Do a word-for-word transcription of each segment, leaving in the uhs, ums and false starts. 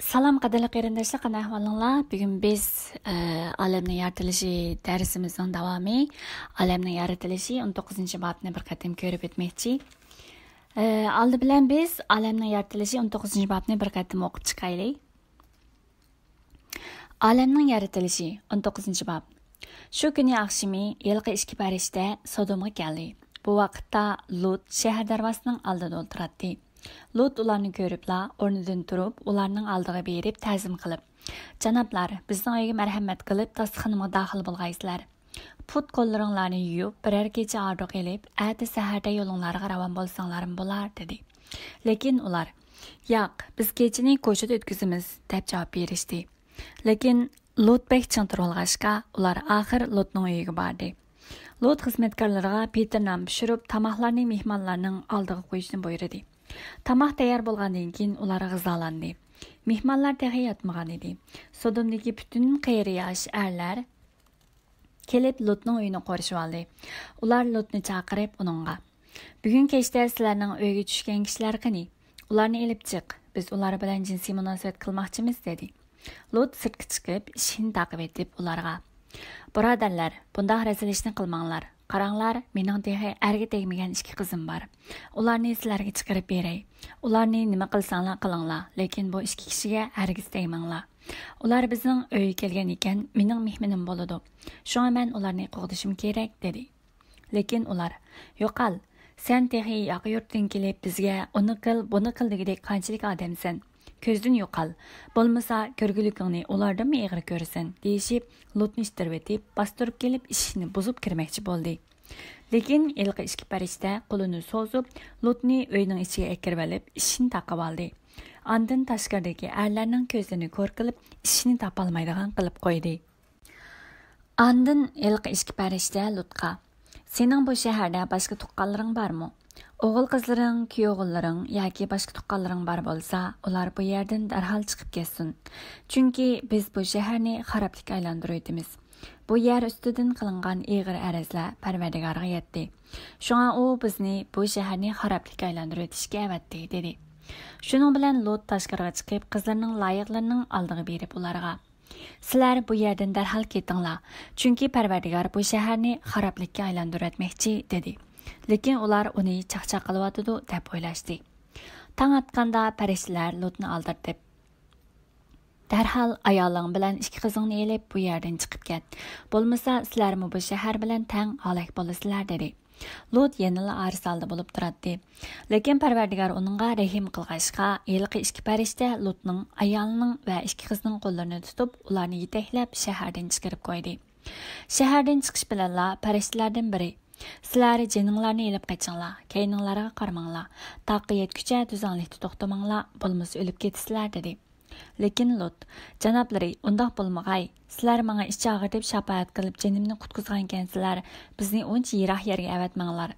سالام قەدىرلىك قېرىنداشلار، قانداق ئەھۋالىڭلار؟ بۈگۈن بىز، ئە، ئالەمنىڭ يارىتىلىشى دەرسىمىزنىڭ داۋامى، ئالەمنىڭ يارىتىلىشى ئون توققۇزىنچى بابنى بىر قېتىم كۆرۈپ ئۆتمەكچى. ئە، ئالدى بىلەن بىز ئالەمنىڭ يارىتىلىشى ئون توققۇزىنچى بابنى بىر قېتىم ئوقۇپ چىقايلى. ئالەمنىڭ يارىتىلىشى، ئون توققۇزىنچى باب. شۇ كۈنى ئاخشىمى ھېلىقى ئىككى پەرىشتە سودومغا كەلدى. بۇ ۋاقىتتا لۇت شەھەر دەرۋازىسىنىڭ ئالدىدا ئولتۇراتتى. لۇت ئۇلارنى كۆرۈپلا ئورنىدىن تۇرۇپ، ئۇلارنىڭ ئالدىغا بېرىپ تەزىم قىلىپ، «جانابلار، بىزنىڭ ئۆيگە مەرھەمەت قىلىپ، داستىخىنىمغا داخىل بولغايسىلەر. پۇت-قوللىرىڭلارنى يۇيۇپ، بىرەر كېچە ھاردۇق ئېلىپ، ئەتە سەھەردە يولۇڭلارغا راۋان بولساڭلارمۇ بولار» دېدى. لېكىن ئۇلار، «ياق، بىز كېچىنى كوچىدا ئۆتكۈزىمىز» دەپ جاۋاب بېرىشتى. لېكىن لۇت بەك چىڭ تۇرۇۋالغاچقا، ئۇلار ئاخىر لۇتنىڭ ئۆيىگە باردى. لۇت خىزمەتكارلىرىغا پېتىر نان پىشۇرۇپ، تاماقلارنى مېھمانلارنىڭ ئالدىغا قويۇشنى بۇيرۇدى. تاماق تەييار بولغاندىن كېيىن، ئۇلار غىزالاندى. مېھمانلار تېخى ياتمىغان ئىدى. سودومدىكى پۈتۈن قېرى ياش ئەرلەر كېلىپ، لۇتنىڭ ئۆيىنى قورشىۋالدى. ئۇلار لۇتنى چاقىرىپ، ئۇنىڭغا، «بۈگۈن كەچتە سىلەرنىڭ ئۆيگە چۈشكەن كىشىلەر قېنى؟ ئۇلارنى ئېلىپ چىق، بىز ئۇلار بىلەن جىنسىي مۇناسىۋەت قىلماقچىمىز» دېدى. لۇت سىرتقا چىقىپ، ئىشىكنى تاقىۋېتىپ ئۇلارغا، «بۇرادەرلەر، بۇنداق رەزىل ئىشنى قىلماڭلار. قاراڭلار، مېنىڭ تېخى ئەرگە تەگمىگەن ئىككى قىزىم بار. ئۇلارنى سىلەرگە چىقىرىپ بېرەي. ئۇلارنى نېمە قىلساڭلار قىلىڭلار، لېكىن بۇ ئىككى كىشىگە ھەرگىز تەگمەڭلار. ئۇلار بىزنىڭ ئۆيگە كەلگەن ئىكەن، مېنىڭ مېھمىنىم بولىدۇ. شۇڭا مەن ئۇلارنى قوغدىشىم كېرەك» دېدى. لېكىن ئۇلار، «يوقال، سەن تېخى ياقا يۇرتتىن كېلىپ، بىزگە ئۇنى قىل، بۇنى قىل دېگۈدەك قانچىلىك ئادەمسەن؟ كۆزدىن يوقال. بولمىسا، كۆرگۈلۈكۈڭنى ئۇلاردىنمۇ ئېغىر كۆرىسەن» دېيىشىپ، لۇتنى ئىتتىرىۋېتىپ، باستۇرۇپ كېلىپ، ئىشىكنى بۇزۇپ كىرمەكچى بولدى. لېكىن ھېلىقى ئىككى پەرىشتە قولىنى سوزۇپ، لۇتنى ئۆينىڭ ئىچىگە ئەكىرىۋېلىپ، ئىشىكنى تاقىۋالدى. ئاندىن تاشقىرىدىكى ئەرلەرنىڭ كۆزلىرىنى كور قىلىپ، ئىشىكنى تاپالمايدىغان قىلىپ قويدى. ئاندىن ھېلىقى ئىككى پەرىشتە لۇتقا، «سېنىڭ بۇ شەھەردە باشقا تۇغقانلىرىڭ بارمۇ؟ ئوغۇل-قىزلىرىڭ، كۈيئوغۇللىرىڭ ياكى باشقا تۇغقانلىرىڭ بار بولسا، ئۇلار بۇ يەردىن دەرھال چىقىپ كەتسۇن. چۈنكى بىز بۇ شەھەرنى خارابلىققا ئايلاندۇرۇۋېتىمىز. بۇ يەر ئۈستىدىن قىلىنغان ئېغىر ئەرزلەر پەرۋەردىگارغا يەتتى. شۇڭا ئۇ بىزنى بۇ شەھەرنى خارابلىققا ئايلاندۇرۇۋېتىشكە ئەۋەتتى» دېدى. شۇنىڭ بىلەن لۇت تاشقىرىغا چىقىپ، قىزلىرىنىڭ لايىقلىرىنىڭ ئالدىغا بېرىپ ئۇلارغا، «سىلەر بۇ يەردىن دەرھال كېتىڭلار، چۈنكى پەرۋەردىگار بۇ شەھەرنى خارابلىققا ئايلاندۇرۇۋەتمەكچى» دېدى. لېكىن ئۇلار ئۇنى چاقچاق قىلىۋاتىدۇ دەپ ئويلاشتى. تاڭ ئاتقاندا پەرىشتىلەر لۇتنى ئالدىرىتىپ، «دەرھال ئايالىڭ بىلەن ئىككى قىزىڭنى ئېلىپ، بۇ يەردىن چىقىپ كەت. بولمىسا، سىلەرمۇ بۇ شەھەر بىلەن تەڭ ھالاك بولىسىلەر» دېدى. لۇت يەنىلا ئارىسالدى بولۇپ تۇراتتى. لېكىن پەرۋەردىگار ئۇنىڭغا رەھىم قىلغاچقا، ھېلىقى ئىككى پەرىشتە لۇتنىڭ ئايالىنىڭ ۋە ئىككى قىزنىڭ قوللىرىنى تۇتۇپ، ئۇلارنى يېتەكلەپ، شەھەردىن چىقىرىپ قويدى. شەھەردىن چىقىش بىلەنلا پەرىشتىلەردىن بىرى، «سىلەر جېنىڭلارنى ئېلىپ قېچىڭلار، كەينىڭلارغا قارىماڭلار، تاغقا يەتكۈچە تۈزەڭلىكتە توختىماڭلار، بولمىسا ئۆلۈپ كېتىسىلەر» دېدى. لېكىن لۇت، «جانابلىرى، ئۇنداق بولمىغاي، سىلەر ماڭا ئىچ ئاغرىتىپ شاپائەت قىلىپ جېنىمنى قۇتقۇزغانكەنسىلەر، بىزنى ئۇنچە يىراق يەرگە ئەۋەتمەڭلار.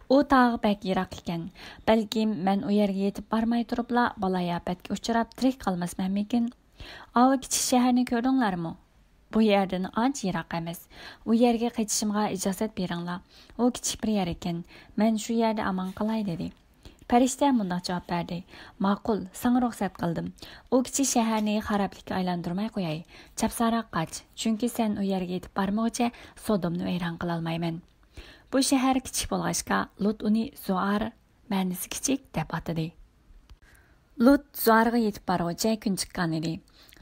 ئۇ تاغ بەك يىراق ئىكەن. بەلكىم مەن ئۇ يەرگە يېتىپ بارماي تۇرۇپلا بالايىئاپەتكە ئۇچراپ تىرىك قالماسمەنمىكىن؟ ئاۋۇ كىچىك شەھەرنى كۆردۈڭلارمۇ؟ بۇ يەردىن ئانچە يىراق ئەمەس. ئۇ يەرگە قېچىشىمغا ئىجازەت بېرىڭلار. ئۇ كىچىك بىر يەر ئىكەن. مەن شۇ يەردە ئامان قالاي» دېدى. پەرىشتە مۇنداق جاۋاب بەردى، «ماقۇل، ساڭا رۇخسەت قىلدىم. ئۇ كىچىك شەھەرنى خارابلىققا ئايلاندۇرماي قوياي. چاپسانراق قاچ، چۈنكى سەن ئۇ يەرگە يېتىپ بارمىغۇچە سودومنى ۋەيران قىلالمايمەن.» بۇ شەھەر كىچىك بولغاچقا، لۇت ئۇنى زوئار، مەنىسى كىچىك، دەپ ئاتىدى. لۇت زوئارغا يېتىپ بارغۇچە كۈن چىققان ئىدى.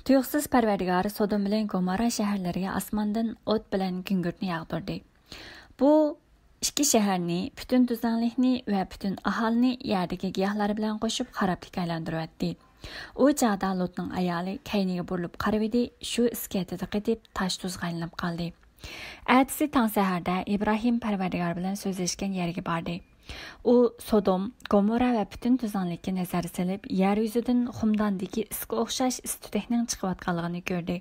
تۇيۇقسىز پەرۋەردىگار سودوم بىلەن گومورا شەھەرلىرىگە ئاسماندىن ئوت بىلەن گۈڭگۈرتنى ياغدۇردى. بۇ ئىككى شەھەرنى، پۈتۈن تۈزلەڭلىكنى ۋە پۈتۈن ئاھالىنى يەردىكى گىياھلار بىلەن قوشۇپ خارابلىققا ئايلاندۇرۇۋەتتى. ئۇ چاغدا لۇتنىڭ ئايالى كەينىگە بۇرۇلۇپ قارىۋىدى، شۇ ئىسكەتىدە قېتىپ تاش تۇزغا ئايلىنىپ قالدى. ئەتىسى تاڭ سەھەردە ئىبراھىم پەرۋەردىگار بىلەن سۆزلەشكەن يەرگە باردى. ئۇ سودوم، گومورا ۋە پۈتۈن تۈزلەڭلىككە نەزەر سېلىپ، يەر يۈزىدىن خۇمداندىكى ئىسكا ئوخشاش ئىس-تۈتەكنىڭ چىقىۋاتقانلىقىنى كۆردى.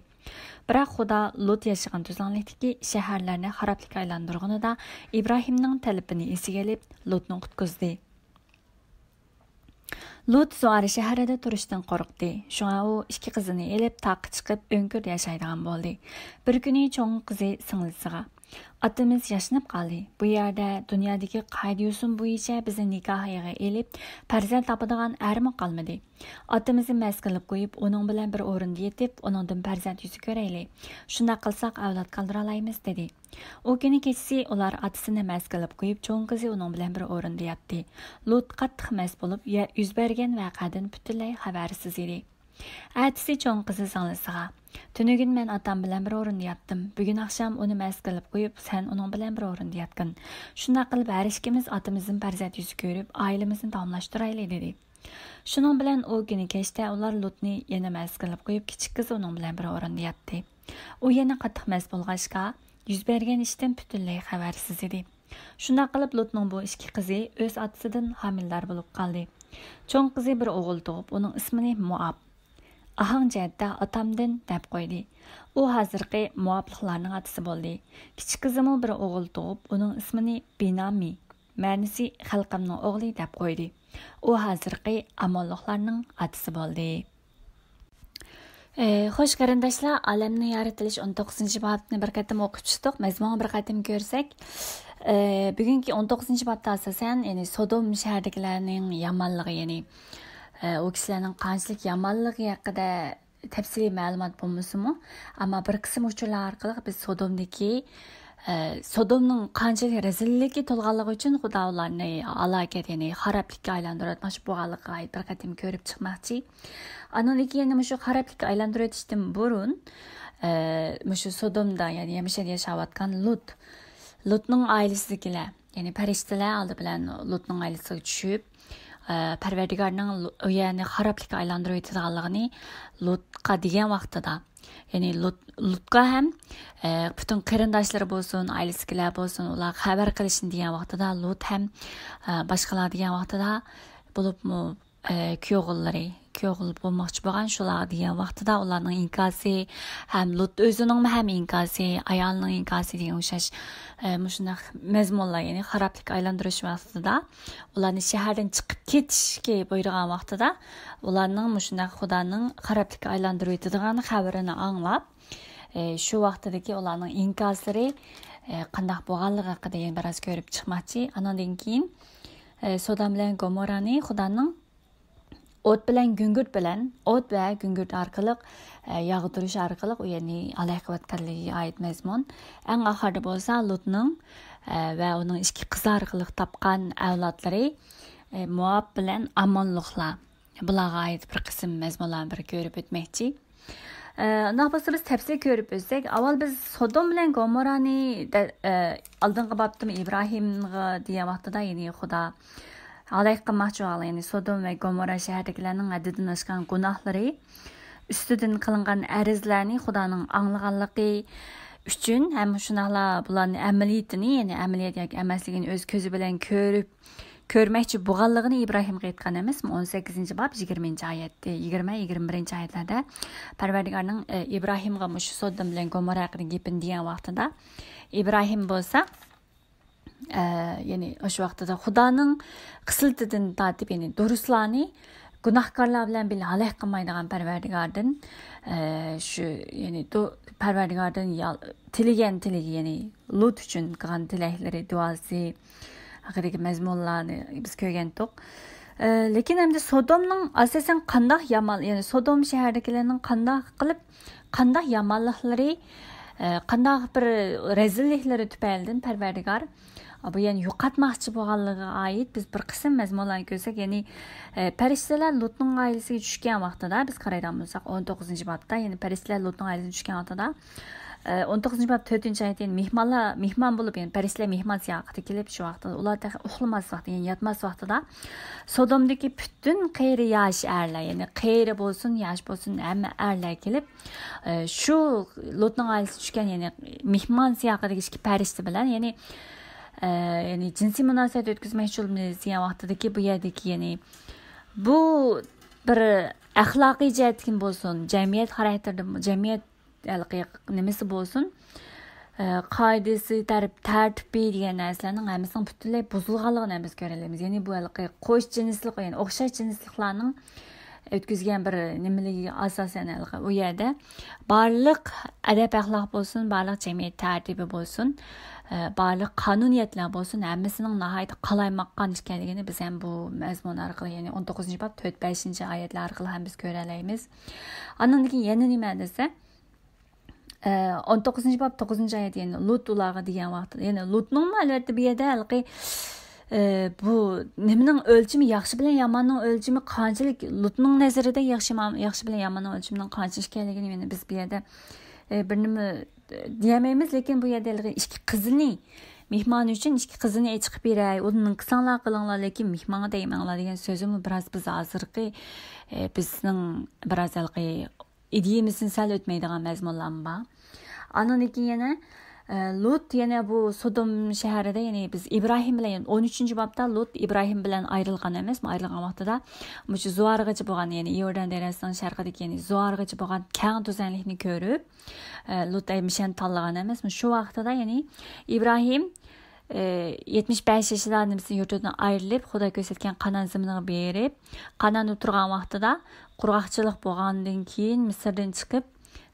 بىراق خۇدا لۇت ياشىغان تۈزلەڭلىكتىكى شەھەرلەرنى خارابلىققا ئايلاندۇرغىنىدا، ئىبراھىمنىڭ تەلىپىنى ئېسىگە ئېلىپ، لۇتنى قۇتقۇزدى. لۇت زوئار شەھىرىدە تۇرۇشتىن قورقتى. شۇڭا ئۇ ئىككى قىزىنى ئېلىپ، تاغقا چىقىپ، ئۆڭكۈردە ياشايدىغان بولدى. بىر كۈنى چوڭ قىزى سىڭلىسىغا، ئاتىمىز ياشىنىپ قالدى. بۇ يەردە دۇنيادىكى قائىدە-يوسۇن بويىچە بىزنى نىكاھىغا ئېلىپ، پەرزەنت تاپىدىغان ئەرمۇ قالمىدى. ئاتىمىزنى مەست قىلىپ قويۇپ، ئۇنىڭ بىلەن بىر ئورۇندا يېتىپ، ئۇنىڭدىن پەرزەنت يۈزى كۆرەيلى. شۇنداق قىلساق، ئەۋلاد قالدۇرالايمىز، دېدى. ئۇ كۈنى كېچىسى ئۇلار ئاتىسىنى مەست قىلىپ قويۇپ، چوڭ قىزى ئۇنىڭ بىلەن بىر ئورۇندا ياتتى. لۇت قاتتىق مەست بولۇپ، يە-، يۈز بەرگەن ۋەقەدىن پۈتۈنلەي خەۋەرسىز ئىدى. ئەتىسى چوڭ قىزى سىڭلىسىغا، تۈنۈگۈن مەن ئاتام بىلەن بىر ئورۇندا ياتتىم. بۈگۈن ئاخشام ئۇنى مەست قىلىپ قويۇپ، سەن ئۇنىڭ بىلەن بىر ئورۇندا ياتقىن. شۇنداق قىلىپ، ھەر ئىككىمىز ئاتىمىزدىن پەرزەنت يۈزى كۆرۈپ، ئائىلىمىزنى داۋاملاشتۇرايلى، دېدى. شۇنىڭ بىلەن ئۇ كۈنى كەچتە ئۇلار لۇتنى يەنە مەست قىلىپ قويۇپ، كىچىك قىزى ئۇنىڭ بىلەن بىر ئورۇندا ياتتى. ئۇ يەنە قاتتىق مەست بولغاچقا، يۈز بەرگەن ئىشتىن پۈتۈنلەي خەۋەرسىز ئىدى. شۇنداق قىلىپ، لۇتنىڭ بۇ ئىككى قىزى ئۆز ئاتىسىدىن ھامىلىدار بولۇپ قالدى. چوڭ قىزى بىر ئوغۇل تۇغۇپ، ئۇنىڭ ئىسمىنى مۇئاب، ئاھاڭ جەھەتتە ئاتامدىن، دەپ قويدى. ئۇ ھازىرقى مۇئابلىقلارنىڭ ئاتىسى بولدى. كىچىك قىزىمۇ بىر ئوغۇل تۇغۇپ، ئۇنىڭ ئىسمىنى بىنامى، مەنىسى خەلقىمنىڭ ئوغلى، دەپ قويدى. ئۇ ھازىرقى ئامونلۇقلارنىڭ ئاتىسى بولدى. ئى، خوش قېرىنداشلار، ئالەمنىڭ يارىتىلىش ئون توققۇزىنچى بابىنى بىر قېتىم ئوقۇپ چىقتۇق. مەزمۇنغا بىر قېتىم كۆرسەك، ئى، بۈگۈنكى ئون توققۇزىنچى بابتا ئاساسەن، يەنى سودوم شەھەردىكىلەرنىڭ يامانلىقى، يەنى، ئى، ئۇ كىشىلەرنىڭ قانچىلىك يامانلىقى ھەققىدە تەپسىلىي مەلۇمات بولمىسىمۇ، ئەمما بىر قىسىم ئۇچۇرلار ئارقىلىق بىز سودومدىكى، ئە، سودومنىڭ قانچىلىك رەزىللىككە تولغانلىقى ئۈچۈن خۇدا ئۇلارنى ھالاكەت، يەنى خارابلىككە ئايلاندۇرۇۋەتمەكچى بولغانلىقىغا ئائىت بىر قېتىم كۆرۈپ چىقماقچى. ئانىڭدىن كېيىن يەنە مۇشۇ خارابلىككە ئايلاندۇرۇۋېتىشتىن بۇرۇن، ئە، مۇشۇ سودومدا، يەنى يەمشەدە ياشاۋاتقان لۇت، لۇتنىڭ ئائىلىسىدىكىلەر، يەنى پەرىشتىلەر ئالدى بىلەن لۇتنىڭ ئائىلىسىگە چۈشۈپ، ئە، پەرۋەردىگارنىڭ لۇ-، ئۇ يەرنى خارابلىققا ئايلاندۇرۇۋېتىدىغانلىقىنى لۇتقا دېگەن ۋاقتىدا، يەنى لۇت-، لۇتقا ھەم، ئە، پۈتۈن قېرىنداشلىرى بولسۇن، ئائىلىسىدىكىلەر بولسۇن، ئۇلارغا خەۋەر قىلىشنى دېگەن ۋاقتىدا، لۇت ھەم، ئە، باشقىلار دېگەن ۋاقتىدا، بولۇپمۇ، ئە، كۈيئوغۇللىرى، كۈيئوغۇل بولماقچى بولغان شۇلارغا دېگەن ۋاقتىدا، ئۇلارنىڭ ئىنكاسى ھەم لۇت ئۆزىنىڭمۇ ھەم ئىنكاسى، ئايالىنىڭ ئىنكاسى دېگەن ئوخشاش، ئە، مۇشۇنداق مەزمۇنلار، يەنى خارابلىققا ئايلاندۇرۇش ۋاقتىدا، ئۇلارنى شەھەردىن چىقىپ كېتىشكە بۇيرۇغان ۋاقتىدا، ئۇلارنىڭ مۇشۇنداق خۇدانىڭ خارابلىققا ئايلاندۇرۇۋېتىدىغان خەۋىرىنى ئاڭلاپ، ئى، شۇ ۋاقتىدىكى ئۇلارنىڭ ئىنكاسلىرى، ئى، قانداق بولغانلىقى ھەققىدە يەنە بىراز كۆرۈپ چىقماقچى. ئانىڭدىن كېيىن، ئى، سودام بىلەن گومورانى خۇدانىڭ ئوت بىلەن گۈڭگۈرت بىلەن، ئوت ۋە گۈڭگۈرت ئارقىلىق، ئى، ياغدۇرۇش ئارقىلىق ئۇ يەرنى ھالاك قىلىۋەتكەنلىكىگە ئائىت مەزمۇن. ئەڭ ئاخىرىدا بولسا لۇتنىڭ، ئى، ۋە ئۇنىڭ ئىككى قىزى ئارقىلىق تاپقان ئەۋلادلىرى، ئى، مۇئاب بىلەن ئامونلۇقلار. بۇلارغا ئائىت بىر قىسىم مەزمۇنلارنى بىر كۆرۈپ ئۆتمەكچى. ئە، ئۇنداق بولسا بىز تەپسىلىي كۆرۈپ ئۆتسەك، ئاۋۋال بىز سودوم بىلەن گومورانى دە-، ئە، ئالدىنقى بابتىمۇ ئىبراھىمغا دېگەن ۋاقتىدا، يەنى خۇدا ھالاك قىلماقچى بولغان، يەنى سودوم ۋە گومورا شەھەرلىكلەرنىڭ ھەددىدىن ئاشقان گۇناھلىرى ئۈستىدىن قىلىنغان ئەرزلەرنى خۇدانىڭ ئاڭلىغانلىقى ئۈچۈن ھەم شۇنداقلا بۇلارنى ئەمەلىيىتىنى، يەنى ئەمەلىيەت ياكى ئەمەسلىكىنى ئۆز كۆزى بىلەن كۆرۈپ، كۆرمەكچى بولغانلىقىنى ئىبراھىمغا ئېيتقان ئەمەسمۇ؟ ئون سەككىزىنچى باب، يىگىرمىنچى ئايەتتە، يىگىرمە، يىگىرمە بىرىنچى ئايەتلەردە پەرۋەردىگارنىڭ، ئە، ئىبراھىمغا مۇشۇ سوددوم بىلەن گومورا ھەققىدە گېپىنى دېگەن ۋاقتىدا، ئىبراھىم بولسا، ئە، يەنى ئاشۇ ۋاقتىدا خۇدانىڭ خىسلىتىدىن تارتىپ، يەنى دۇرۇسلارنى گۇناھكارلار بىلەن بىللە ھالاك قىلمايدىغان پەرۋەردىگاردىن، ئە، شۇ، يەنى دۇ-، پەرۋەردىگاردىن يال-، تىلىگەن تىلىكى، يەنى لۇت ئۈچۈن قىلغان تىلەكلىرى، دۇئاسى ھەققىدىكى مەزمۇنلارنى بىز كۆرگەنتۇق. ئە، لېكىن ئەمدى سودومنىڭ ئاساسەن قانداق يامان، يەنى سودوم شەھەردىكىلەرنىڭ قانداق قىلىپ، قانداق يامانلىقلىرى، ئە، قانداق بىر رەزىللىكلىرى تۈپەيلىدىن پەرۋەردىگار بۇ يەنى يوقاتماقچى بولغانلىقىغا ئائىت بىز بىر قىسىم مەزمۇنلارنى كۆرسەك، يەنى، ئە، پەرىشتىلەر لۇتنىڭ ئائىلىسىگە چۈشكەن ۋاقتىدا، بىز قارايدىغان بولساق، ئون توققۇزىنچى بابتا، يەنى پەرىشتىلەر لۇتنىڭ ئائىلىسىگە چۈشكەن ۋاقتىدا، ئە، ئون توققۇزىنچى باب تۆتىنچى ئايەتتە، يەنى مېھمانلار، مېھمان بولۇپ، يەنى پەرىشتىلەر مېھمان سىياقىتىدا كېلىپ، شۇ ۋاقىتتا ئۇلار تېخى ئۇخلىماس ۋاقتى، يەنى ياتماس ۋاقتىدا، سودومدىكى پۈتۈن قېرى ياش ئەرلەر، يەنى قېرى بولسۇن، ياش بولسۇن، ھەممە ئەرلەر كېلىپ، ئە، شۇ لۇتنىڭ ئائىلىسىگە چۈشكەن، يەنى مېھمان سىياقىدىكى ئىككى پەرىشتە بىلەن، يەنى، ئە، يەنى جىنسىي مۇناسىۋەت ئۆتكۈزمەكچى بولىمىز دېگەن ۋاقتىدىكى بۇ يەردىكى، يەنى بۇ بىر ئەخلاقىي جەھەتتىن بولسۇن، جەمئىيەت خاراكتېرىدە، جەمئىيەت ھېلىقى نېمىسى بولسۇن، ئە، قائىدىسى، تەرىپ-، تەرتىپى دېگەن نەرسىلەرنىڭ ھەممىسىنىڭ پۈتۈنلەي بۇزۇلغانلىقىنى ھەممىمىز كۆرەلەيمىز. يەنى بۇ ھېلىقى قوش جىنسلىق، يەنى ئوخشاش جىنسلىقلارنىڭ، ئۆتكۈزگەن بىر نېمىلىكىگە ئاساسەن، ھېلىقى ئۇ يەردە بارلىق ئەدەپ-ئەخلاق بولسۇن، بارلىق جەمئىيەت تەرتىپى بولسۇن، ئە، بارلىق قانۇنىيەتلەر بولسۇن، ھەممىسىنىڭ ناھايىتى قالايمىقان ئىكەنلىكىنى بىز ھەم بۇ مەزمۇن ئارقىلىق، يەنى ئون توققۇزىنچى باب تۆت، بەشىنچى ئايەتلەر ئارقىلىق ھەم بىز كۆرەلەيمىز. ئاندىن كېيىن يەنە نېمە دېسە، ئون توققۇزىنچى باب توققۇزىنچى ئايەت، يەنى لۇت ئۇلارغا دېگەن ۋاقىتتا، يەنى لۇتنىڭمۇ ئەلۋەتتە بۇ يەردە ھېلىقى، ئە، بۇ نېمىنىڭ ئۆلچىمى، ياخشى بىلەن ياماننىڭ ئۆلچىمى قانچىلىك، لۇتنىڭ نەزىرىدە ياخشى، ياخشى بىلەن ياماننىڭ ئۆلچىمىنىڭ قانچىلىك ئىكەنلىكىنى يەنە بىز بۇ يەردە، ئە، بىر نېمە دېيەلمەيمىز، لېكىن بۇ يەردە ھېلىقى ئىككى قىزىنى، مېھمان ئۈچۈن ئىككى قىزىنى ئېچىقىپ بېرەي، ئۇنى نىڭقىساڭلار قىلىڭلار، لېكىن مېھمانغا دەيمەڭلار دېگەن سۆزىمۇ بىراز بىز ھازىرقى، ئە، بىزنىڭ بىراز ھېلىقى ئىدىيىمىزدىن سەل ئۆتمەيدىغان مەزمۇنلارمۇ بار. ئاندىن كېيىن يەنە، ئە، لۇت يەنە بۇ سودوم شەھىرىدە، يەنى بىز ئىبراھىم بىلەن، يەنى ئون ئۈچىنچى بابتا لۇت ئىبراھىم بىلەن ئايرىلغان ئەمەسمۇ؟ ئايرىلغان ۋاقتىدا مۇشۇ زوئارغىچە بولغان، يەنى ئىئوردان دەرياسىنىڭ شەرقىدىكى، يەنى زوئارغىچە بولغان كەڭ تۈزەنلىكنى كۆرۈپ، ئە، لۇت ئەي مىشەن تاللىغان ئەمەسمۇ؟ شۇ ۋاقتىدا، يەنى ئىبراھىم، ئە، يەتمىش بەش يېشىدا نېمىسى يۇرتىدىن ئايرىلىپ، خۇدا كۆرسەتكەن قانان زېمىنىغا بېرىپ، قاناندا تۇرغان ۋاقتىدا قۇرغاقچىلىق بولغاندىن كېيىن مىسىردىن چىقىپ،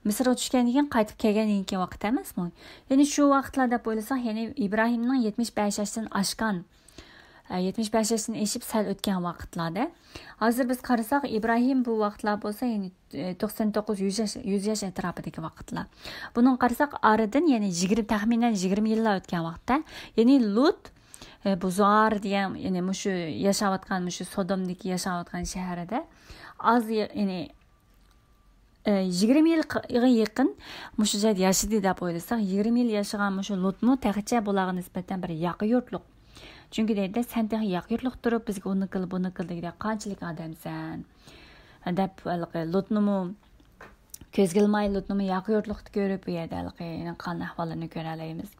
مىسىرغا چۈشكەندىن كېيىن قايتىپ كەلگەندىن كېيىن ۋاقىت ئەمەسمۇ؟ يەنى شۇ ۋاقىتلار دەپ ئويلىساق، يەنى ئىبراھىمنىڭ يەتمىش بەش ياشتىن ئاشقان، ئە، يەتمىش بەش ياشتىن ئېشىپ سەل ئۆتكەن ۋاقىتلاردا. ھازىر بىز قارىساق، ئىبراھىم بۇ ۋاقىتلار بولسا، يەنى، ئە، توقسان توققۇز، يۈز ياش، يۈز ياش ئەتراپىدىكى ۋاقىتلار. بۇنىڭغا قارىساق، ئارىدىن يەنى يىگىرمە، تەخمىنەن يىگىرمە يىللار ئۆتكەن ۋاقىتتا، يەنى لۇت، ئە، بۇ زوئار دېگەن، يەنى مۇشۇ ياشاۋاتقان، مۇشۇ سودومدىكى ياشاۋاتقان شەھىرىدە ئاز، يەنى، ئە، يىگىرمە يىلغا يېقىن مۇشۇ جايدا ياشىدى دەپ ئويلىساق، يىگىرمە يىل ياشىغان مۇشۇ لۇتمۇ تېخىچە بۇلارغا نىسبەتەن بىر ياقا يۇرتلۇق. چۈنكى دەيدۇ، سەن تېخى ياقا يۇرتلۇق تۇرۇپ، بىزگە ئۇنى قىل، بۇنى قىل دېگۈدەك قانچىلىك ئادەمسەن دەپ، ھېلىقى لۇتنىمۇ كۆزگە ئىلماي، لۇتنىمۇ ياقا يۇرتلۇقتا كۆرۈپ، بۇ يەردە ھېلىقى قان ئەھۋاللىرىنى كۆرەلەيمىز.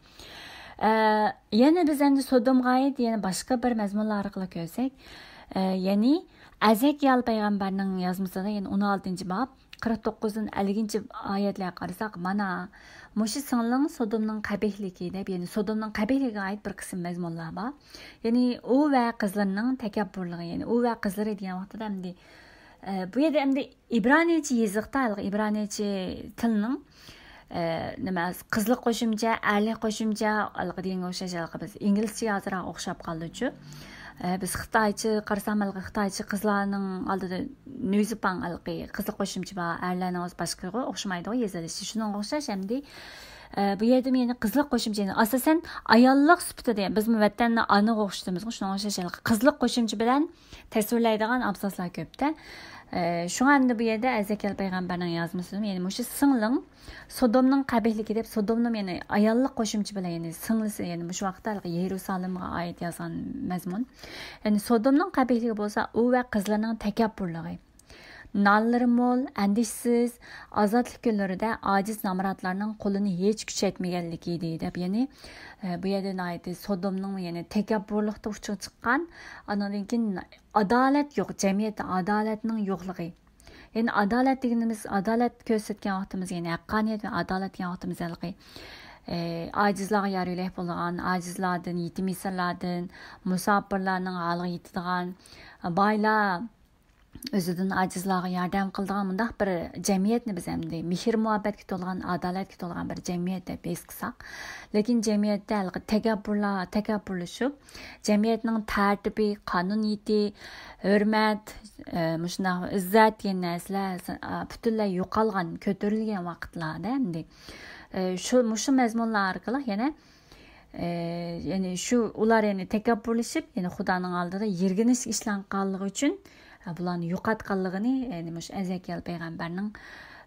ئە، يەنە بىز ئەمدى سودومغا ئائىت يەنە باشقا بىر مەزمۇنلار ئارقىلىق كۆرسەك، ئە، يەنى ئەزەكىيال پەيغەمبەرنىڭ يازمىسىدا، يەنى ئون ئالتىنچى باب، قىرىق توققۇزدىن ئەللىكىنچى ئايەتلەرگە قارىساق، مانا، مۇشۇ سىڭلىڭ سودومنىڭ قەبىھلىكى دەپ، يەنى سودومنىڭ قەبىھلىكىگە ئائىت بىر قىسىم مەزمۇنلار بار. يەنى ئۇ ۋە قىزلىرىنىڭ تەكەببۇرلۇقى، يەنى ئۇ ۋە قىزلىرى دېگەن ۋاقتىدا ئەمدى، ئە، بۇ يەردە ئەمدى ئىبرانىيچە يېزىقتا، ھېلىقى ئىبرانىيچە تىلنىڭ، ئە، نېمە، قىزلىق قوشۇمچە، ئەرلىك قوشۇمچە، ھېلىقى دېگەنگە ئوخشاش، ھېلىقى بىز ئىنگلىزچىگە ئازراق ئوخشاپ قالدىچۇ. ئە، بىز خىتايچە قارىسام، ھېلىقى خىتايچە قىزلارنىڭ ئالدىدا نۈيزىپاڭ، ھېلىقى قىزلىق قوشۇمچە بار، ئەرلەرنىڭ ئۆزى باشقىغۇ، ئوخشىمايدىغۇ يېزىلىشى. شۇنىڭغا ئوخشاش ئەمدى، ئە، بۇ يەردىمۇ يەنە قىزلىق قوشۇمچە، يەنى ئاساسەن ئاياللىق سۈپىتىدە، بىزمۇ ۋەتەننى ئانىغا ئوخشىتىمىزغۇ، شۇنىڭغا ئوخشاش ھېلىقى قىزلىق قوشۇمچە بىلەن تەسۋىرلەيدىغان ئابزاسلار كۆپتە. ئە، شۇڭا ئەمدى بۇ يەردە ئەزەكىيال پەيغەمبەرنىڭ يازمىسىدىمۇ، يەنى مۇشۇ سىڭلىڭ سودومنىڭ قەبىھلىكى دەپ، سودومنىمۇ يەنى ئاياللىق قوشۇمچە بىلەن، يەنى سىڭلىسى، يەنى مۇشۇ ۋاقىتتا ھېلىقى يېرۇسالىمغا ئائىت يازغان مەزمۇن. يەنى سودومنىڭ قەبىھلىكى بولسا ئۇ ۋە قىزلىرىنىڭ تەكەببۇرلۇقى. نانلىرى مول، ئەندىشىسىز، ئازادلىق كۈنلىرىدە ئاجىز نامراتلارنىڭ قولىنى ھېچ كۈچەيتمىگەنلىكى ئىدى دەپ، يەنى، ئە، بۇ يەردە ناھايىتى سودومنىڭ يەنى تەكەببۇرلۇقتا ئۇچىغا چىققان، ئاندىن كېيىن ئادالەت يوق، جەمئىيەتتە ئادالەتنىڭ يوقلۇقى. يەنى ئادالەت دېگىنىمىز، ئادالەت كۆرسەتكەن ۋاقتىمىز، يەنى ھەققانىيەت ۋە ئادالەت دېگەن ۋاقتىمىز ھېلىقى، ئە، ئاجىزلارغا يار يۆلەك بولىدىغان، ئاجىزلاردىن، يېتىم يېسىرلاردىن، مۇساپىرلارنىڭ ھالىغا يېتىدىغان، بايلار ئۆزىدىن ئاجىزلارغا ياردەم قىلىدىغان مۇنداق بىر جەمئىيەتنى بىز ئەمدى مېھىر-مۇھەببەتكە تولغان، ئادالەتكە تولغان بىر جەمئىيەت دەپ ھېس قىلساق. لېكىن جەمئىيەتتە ھېلىقى تەكەببۇرلار، تەكەببۇرلىشىپ، جەمئىيەتنىڭ تەرتىپى، قانۇنىيىتى، ھۆرمەت، ئە، مۇشۇنداق ئىززەت دېگەن نەرسىلەر، ئە، پۈتۈنلەي يوقالغان، كۆتۈرۈلگەن ۋاقىتلاردا ئەمدى، ئە، شۇ، مۇشۇ مەزمۇنلار ئارقىلىق يەنە ئى، يەنى شۇ ئۇلار يەنى تەكەببۇرلىشىپ، يەنى خۇدانىڭ ئالدىدا يىرگىنىش ئىشلەنگەنلىكى ئۈچۈن، ئى، بۇلارنى يوقاتقانلىقىنى، يەنى مۇشۇ ئەزەكىيال پەيغەمبەرنىڭ،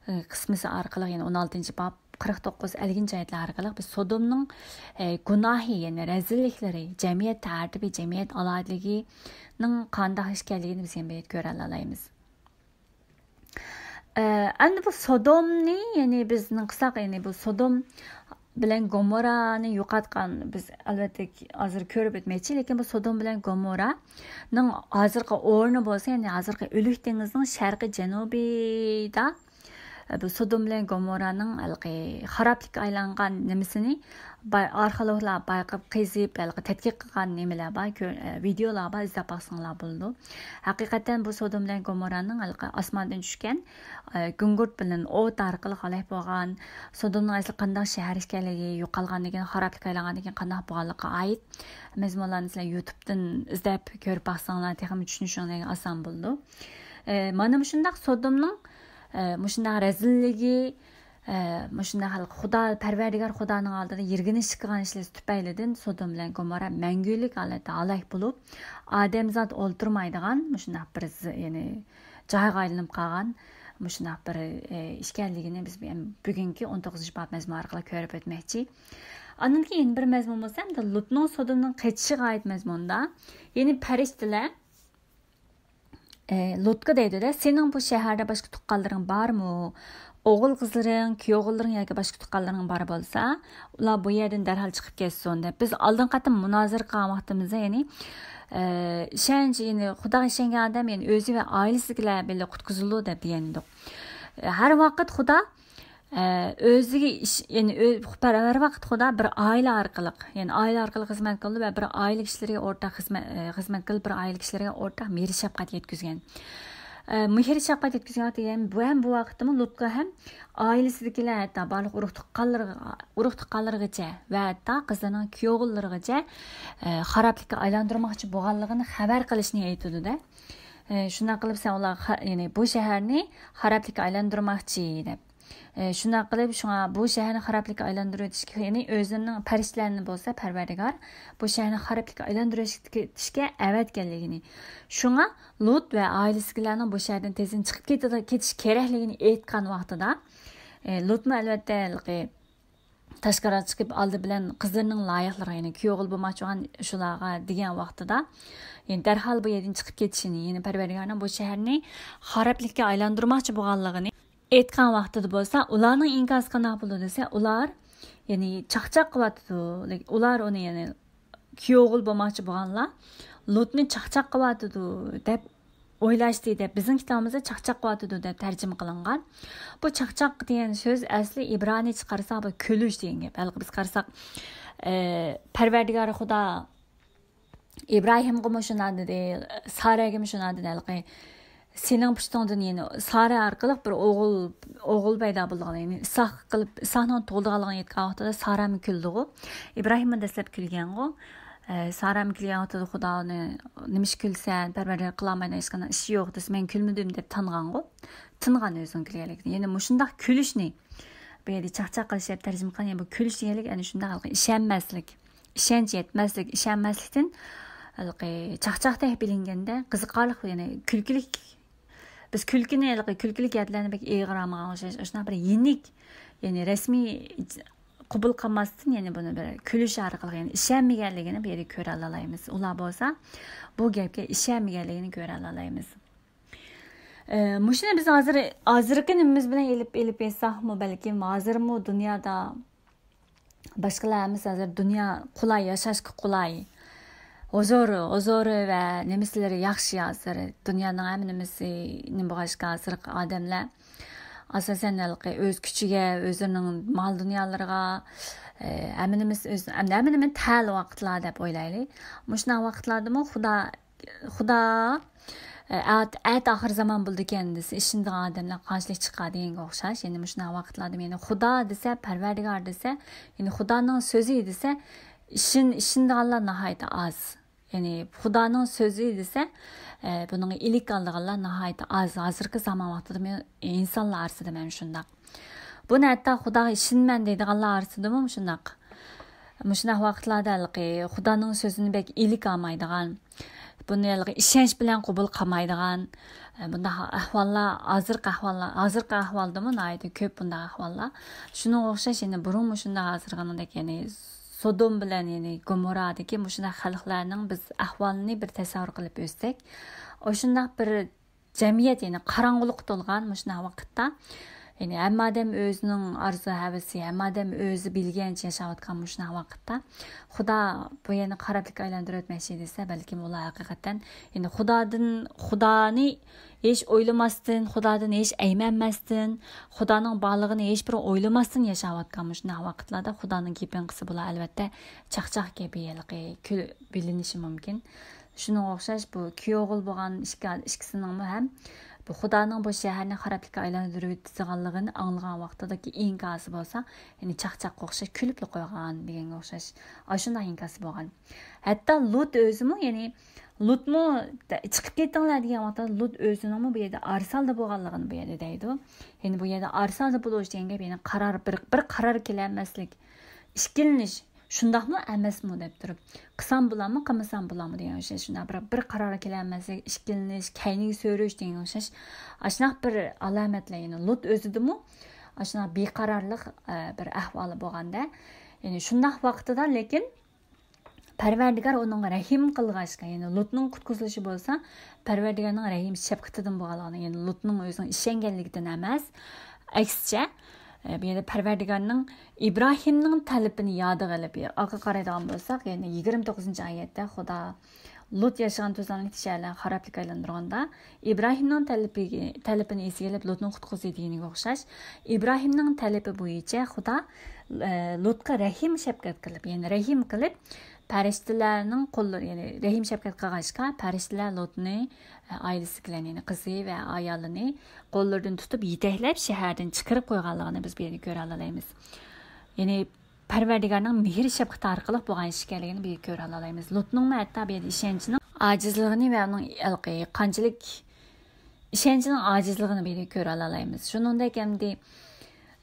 ئى، قىسمىسى ئارقىلىق، يەنى ئون ئالتىنچى باب قىرىق توققۇز، ئەللىكىنچى ئايەتلەر ئارقىلىق بىز سودومنىڭ، ئى، گۇناھى، يەنى رەزىللىكلىرى، جەمئىيەت تەرتىپى، جەمئىيەت ئالاھىدىلىكىنىڭ قانداق ئىكەنلىكىنى بىز يەنە بىر يەردە كۆرەلەيمىز. ئە، ئەمدى بۇ سودومنى، يەنى بىزنىڭ قىلساق، يەنى بۇ سودوم بىلەن گومورانى يوقاتقان، بىز ئەلۋەتتە ھازىر كۆرۈپ ئۆتمەكچى، لېكىن بۇ سودوم بىلەن گومورانىڭ ھازىرقى ئورنى بولسا، يەنى ھازىرقى ئۆلۈك دېڭىزنىڭ شەرقىي جەنۇبىدا، بۇ سودوم بىلەن گومورانىڭ ھېلىقى خارابلىققا ئايلانغان نېمىسىنى باي-، ئارخېئولوگلار بايقاپ قېزىپ، ھېلىقى تەتقىق قىلغان نېمىلەر بار، كۆ-، ئە، ۋىدېئولار بار، ئىزدەپ باقساڭلار بولىدۇ. ھەقىقەتەن بۇ سودوم بىلەن گومورانىڭ ھېلىقى ئاسماندىن چۈشكەن، ئە، گۈڭگۈرت بىلەن ئوت ئارقىلىق ھالاك بولغان، سودومنىڭ ئەسلى قانداق شەھەر ئىكەنلىكى، يوقالغاندىن كېيىن خارابلىققا ئايلانغاندىن كېيىن قانداق بولغانلىقىغا ئائىت مەزمۇنلارنى سىلەر يۇتۇبتىن ئىزدەپ كۆرۈپ باقساڭلار، تېخىمۇ چۈشىنىشىڭلارغا ئاسان بولىدۇ. ئە، مانا مۇشۇنداق سودومنىڭ، ئە، مۇشۇنداق رەزىللىكى، ئە، مۇشۇنداق خۇدا، پەرۋەردىگار خۇدانىڭ ئالدىدا يىرگىنىشىپ قىلغان ئىشلىرى تۈپەيلىدىن سودوم بىلەن گومورا مەڭگۈلۈك ھالەتتە ھالاك بولۇپ، ئادەمزات ئولتۇرمايدىغان مۇشۇنداق بىر ز-، يەنى جايغا ئايلىنىپ قالغان مۇشۇنداق بىر، ئە، ئىكەنلىكىنى بىز بۈگۈنكى ئون توققۇزىنچى باب مەزمۇن ئارقىلىق كۆرۈپ ئۆتمەكچى. ئاندىن كېيىن يەنە بىر مەزمۇن بولسا، ئەمدى لۇتنىڭ سودومدىن قېچىشىغا ئائىت مەزمۇندا، يەنى پەرىشتىلەر ئى، لۇتقا دەيدۇ-دە، سېنىڭ بۇ شەھەردە باشقا تۇغقانلىرىڭ بارمۇ؟ ئوغۇل-قىزلىرىڭ، كۈيئوغۇللىرىڭ ياكى باشقا تۇغقانلىرىڭ بار بولسا، ئۇلار بۇ يەردىن دەرھال چىقىپ كەتسۇن دەپ، بىز ئالدىنقى قېتىم مۇنازىرە قىلغان ۋاقتىمىزدا، يەنى، ئى، ئىشەنچ، يەنى خۇداغا ئىشەنگەن ئادەم، يەنى ئۆزى ۋە ئائىلىسىدىكىلەر بىلەن قۇتقۇزۇلىدۇ دەپ دېگەن ئىدۇق. ئى، ھەر ۋاقىت خۇدا ئە، ئۆزىگە ئىش-، يەنى ئۆ-، ھەر ۋاقىت خۇدا بىر ئائىلە ئارقىلىق، يەنى ئائىلە ئارقىلىق خىزمەت قىلدى ۋە بىر ئائىلە كىشىلىرىگە ئورتاق خىزمەت، ئە، خىزمەت قىلىپ، بىر ئائىلە كىشىلىرىگە ئورتاق مېھىر-شەپقەت يەتكۈزگەن. ئە، مېھىر-شەپقەت يەتكۈزگەن ۋاقتى، يەنى بۇ ھەم بۇ ۋاقىتتىمۇ لۇتقا ھەم ئائىلىسىدىكىلەر، ھەتتا بارلىق ئۇرۇق-تۇغقانلىرىغا، ئۇرۇق-تۇغقانلىرىغىچە ۋە ھەتتا قىزلىرىنىڭ كۈيئوغۇللىرىغىچە، ئە، خارابلىققا ئايلاندۇرماقچى بولغانلىقىنى خەۋەر قىلىشنى ئېيتىدۇ-دە. ئە، شۇنداق قىلىپ سەن ئۇلارغا خا-، يەنى بۇ شەھەرنى خارابلىققا ئايلاندۇرماقچى دەپ. ئى، شۇنداق قىلىپ، شۇڭا بۇ شەھەرنى خارابلىققا ئايلاندۇرۇۋېتىشكە، يەنى ئۆزلىرىنىڭ پەرىشتىلەرنى بولسا پەرۋەردىگار بۇ شەھەرنى خارابلىققا ئايلاندۇرۇۋېتىشكە ئەۋەتكەنلىكىنى، شۇڭا لۇت ۋە ئائىلىسىدىكىلەرنىڭ بۇ شەھەردىن تېزدىن چىقىپ كېتىدۇ-، كېتىش كېرەكلىكىنى ئېيتقان ۋاقتىدا، ئى، لۇتمۇ ئەلۋەتتە ھېلىقى تاشقىرىغا چىقىپ ئالدى بىلەن قىزلىرىنىڭ لايىقلىرىغا، يەنى كۈيئوغۇل بولماقچى بولغان شۇلارغا دېگەن ۋاقتىدا، يەنى دەرھال بۇ يەردىن چىقىپ كېتىشىنى، يەنى پەرۋەردىگارنىڭ بۇ شەھەرنى خارابلىققا ئايلاندۇرماقچى بولغانلىقىنى ئېيتقان ۋاقتىدا بولسا، ئۇلارنىڭ ئىنكاسى قانداق بولىدۇ دېسە، ئۇلار، يەنى چاقچاق قىلىۋاتىدۇ. ئۇلار ئۇنى، يەنى كۈيئوغۇل بولماقچى بولغانلار لۇتنى چاقچاق قىلىۋاتىدۇ دەپ ئويلاشتى دەپ، بىزنىڭ كىتابىمىزدا چاقچاق قىلىۋاتىدۇ دەپ تەرجىمە قىلىنغان. بۇ چاقچاق دېگەن سۆز ئەسلى ئىبرانىيچە قارىساق، بۇ كۈلۈش دېگەن گەپ. ھېلىقى بىز قارىساق، ئە، پەرۋەردىگارى خۇدا ئىبراھىمغىمۇ شۇنداق دېدى، سارەگىمۇ شۇنداق دېدى. ھېلىقى سېنىڭ پۇشتۇڭدىن، يەنى سارە ئارقىلىق بىر ئوغۇل، ئوغۇل پەيدا بولىدىغان، يەنى ئىساق قىلىپ، ئىساقنىڭ تۇغۇلىدىغانلىقىنى ئېيتقان ۋاقتىدا سارەمۇ كۈلدىغۇ. ئىبراھىممۇ دەسلەپ كۈلگەنغۇ. ئە، سارەمۇ كۈلگەن ۋاقتىدا خۇدا ئۇنى، نېمىشقا كۈلىسەن، پەرۋەردىگار قىلالمايدىغان ھېچقانداق ئىشى يوق دېسە، مەن كۈلمىدىم دەپ تانغانغۇ. تىنغان ئۆزىنىڭ كۈلگەنلىكىدىن. يەنى مۇشۇنداق كۈلۈشنى بۇ يەردە چاقچاق قىلىش دەپ تەرجىمە قىلغان، يەنى بۇ كۈلۈش دېگەنلىك ئەنە شۇنداق ھېلىقى ئىشەنمەسلىك، ئىشەنچ يەتمەسلىك، ئىشەنمەسلىكتىن ھېلىقى چاقچاقتەك بىلىنگەندە قىزىقارلىق، يەنى كۈلكىلىك. بىز كۈلكىنى ھېلىقى كۈلكىلىك گەپلەرنى بەك ئېغىر ئالمىغان ئوخشاش، ئاشۇنداق بىر يېنىك، يەنى رەسمىي قوبۇل قىلماستىن، يەنى بۇنى بىر كۈلۈش ئارقىلىق، يەنى ئىشەنمىگەنلىكىنى بۇ يەردە كۆرەلەيمىز. ئۇلار بولسا بۇ گەپكە ئىشەنمىگەنلىكىنى كۆرەلەيمىز. ئە، مۇشۇنى بىز ھازىر، ھازىرقى نېمىمىز بىلەن ئېلىپ، ئېلىپ ئېيتساقمۇ، بەلكىم ھازىرمۇ دۇنيادا باشقىلار ھەممىسى ھازىر دۇنيا قولاي، ياشاشقا قولاي. ھۇزۇر، ھۇزۇرى ۋە نېمىسىلىرى ياخشى ھازىر. دۇنيانىڭ ھەممە نېمىسى نېمە بولغاچقا ھازىرقى ئادەملەر ئاساسەن ھېلىقى ئۆز كۈچىگە، ئۆزلىرىنىڭ مال دۇنيالىرىغا، ئە، ھەممە نېمىسى ئۆز، ھەممە نېمە تەل ۋاقىتلار دەپ ئويلايلى. مۇشۇنداق ۋاقىتلاردىمۇ خۇدا خۇدا، ئە، ئەت-، ئەتە ئاخىر زامان بولىدىكەن دېسە، ئىشىنىدىغان ئادەملەر قانچىلىك چىقار دېگەنگە ئوخشاش. يەنى مۇشۇنداق ۋاقىتلاردا، يەنى خۇدا دېسە، پەرۋەردىگار دېسە، يەنى خۇدانىڭ سۆزى دېسە، ئىشىن-، ئىشىنىدىغانلار ناھايىتى ئاز. يەنى خۇدانىڭ سۆزى دېسە، ئە، بۇنىڭغا ئىلىك ئالىدىغانلار ناھايىتى ئاز. ھازىرقى زامان ۋاقتىدىمۇ ئىنسانلار ئارىسىدا مەن شۇنداق. بۇنى ھەتتا خۇداغا ئىشىنىمەن دەيدىغانلار ئارىسىدىمۇ مۇشۇنداق. مۇشۇنداق ۋاقىتلاردا ھېلىقى خۇدانىڭ سۆزىنى بەك ئىلىك ئالمايدىغان، بۇنى ھېلىقى ئىشەنچ بىلەن قوبۇل قىلمايدىغان، بۇنداق ئەھۋاللار، ھازىرقى ئەھۋاللار، ھازىرقى ئەھۋالدىمۇ ناھايىتى كۆپ بۇنداق ئەھۋاللار. شۇنىڭغا ئوخشاش يەنە بۇرۇن مۇشۇنداق ھازىرقىدەك، يەنى سودوم بىلەن يەنى گومورادىكى مۇشۇنداق خەلقلەرنىڭ بىز ئەھۋالىنى بىر تەسەۋۋۇر قىلىپ ئۆتسەك، ئاشۇنداق بىر جەمئىيەت، يەنى قاراڭغۇلۇققا تولغان مۇشۇنداق ۋاقىتتا، يەنى ھەممە ئادەم ئۆزىنىڭ ئارزۇ ھەۋىسى، ھەممە ئادەم ئۆزى بىلگەنچە ياشاۋاتقان مۇشۇنداق ۋاقىتتا، خۇدا بۇ يەرنى خارابلىققا ئايلاندۇرۇۋەتمەكچى دېسە، بەلكىم ئۇلار ھەقىقەتەن، يەنى خۇدادىن، خۇدانى ھېچ ئويلىماستىن، خۇدادىن ھېچ ئەيمەنمەستىن، خۇدانىڭ بارلىقىنى ھېچ بىر ئويلىماستىن ياشاۋاتقان مۇشۇنداق ۋاقىتلاردا خۇدانىڭ گېپىنى قىلسا، بۇلار ئەلۋەتتە چاقچاق گېپى، ھېلىقى كۈل-، بىلىنىشى مۇمكىن. شۇنىڭغا ئوخشاش بۇ كۈيئوغۇل بولغان ئىككى، ئىككىسىنىڭمۇ ھەم بۇ خۇدانىڭ بۇ شەھەرنى خارابلىققا ئايلاندۇرۇۋېتىدىغانلىقىنى ئاڭلىغان ۋاقتىدىكى ئىنكاسى بولسا، يەنى چاقچاققا ئوخشاش كۈلۈپلا قويغان دېگەنگە ئوخشاش ئاشۇنداق ئىنكاسى بولغان. ھەتتا لۇت ئۆزىمۇ، يەنى لۇتمۇ چىقىپ كېتىڭلار دېگەن ۋاقىتتا لۇت ئۆزىنىڭمۇ بۇ يەردە ئارىسالدا بولغانلىقىنى بۇ يەردە دەيدۇ. يەنى بۇ يەردە ئارىسالدا بولۇش دېگەن گەپ، يەنى قارار، بىر، بىر قارار كېلەلمەسلىك، ئىككىلىنىش، شۇنداقمۇ ئەمەسمۇ دەپ تۇرۇپ، قىلسام بولامۇ، قىلمىسام بولامۇ دېگەن ئوخشاش، شۇنداق بىر، بىر قارارغا كېلەلمەسلىك، ئىككىلىنىش، كەينىگە سۆرۈش دېگەن ئوخشاش، ئاشۇنداق بىر ئالامەتلەر. يەنى لۇت ئۆزىدىمۇ ئاشۇنداق بىقارارلىق، ئە، بىر ئەھۋالى بولغاندا، يەنى شۇنداق ۋاقتىدا، لېكىن پەرۋەردىگار ئۇنىڭغا رەھىم قىلغاچقا، يەنى لۇتنىڭ قۇتقۇزۇلۇشى بولسا پەرۋەردىگارنىڭ رەھىم شەپقىتىدىن بولغانلىقىنى، يەنى لۇتنىڭ ئۆزىنىڭ ئىشەنگەنلىكىدىن ئەمەس، ئەكسىچە، ئە، بۇ يەردە پەرۋەردىگارنىڭ ئىبراھىمنىڭ تەلىپىنى يادىغا ئېلىپ، ئارقىغا قارايدىغان بولساق، يەنى يىگىرمە توققۇزىنچى ئايەتتە خۇدا لۇت ياشىغان توزانلىق شەھەرلەرنى خارابلىققا ئايلاندۇرغاندا، ئىبراھىمنىڭ تەلىپى، تەلىپىنى ئېسىگە ئېلىپ، لۇتنى قۇتقۇزدى دېگىنىگە ئوخشاش، ئىبراھىمنىڭ تەلىپى بويىچە خۇدا، ئە، لۇتقا رەھىم شەپقەت قىلىپ، يەنى رەھىم قىلىپ، پەرىشتىلەرنىڭ قوللىرى، يەنى رەھىم شەپقەت قىلغاچقا، پەرىشتىلەر لۇتنى، ئە، ئائىلىسى بىلەن، يەنى قىزى ۋە ئايالىنى قوللىرىدىن تۇتۇپ يېتەكلەپ شەھەردىن چىقىرىپ قويغانلىقىنى بىز بۇ يەردە كۆرەلەيمىز. يەنى پەرۋەردىگارنىڭ مېھرى شەپقىتى ئارقىلىق بولغان ئىش ئىكەنلىكىنى بۇ يەردە كۆرەلەيمىز. لۇتنىڭمۇ ھەتتا بۇ يەردە ئىشەنچىنىڭ ئاجىزلىقىنى ۋە ئۇنىڭ ھېلىقى قانچىلىك ئىشەنچىنىڭ ئاجىزلىقىنى بۇ يەردە كۆرەلەيمىز. شۇنىڭدەك ئەمدى،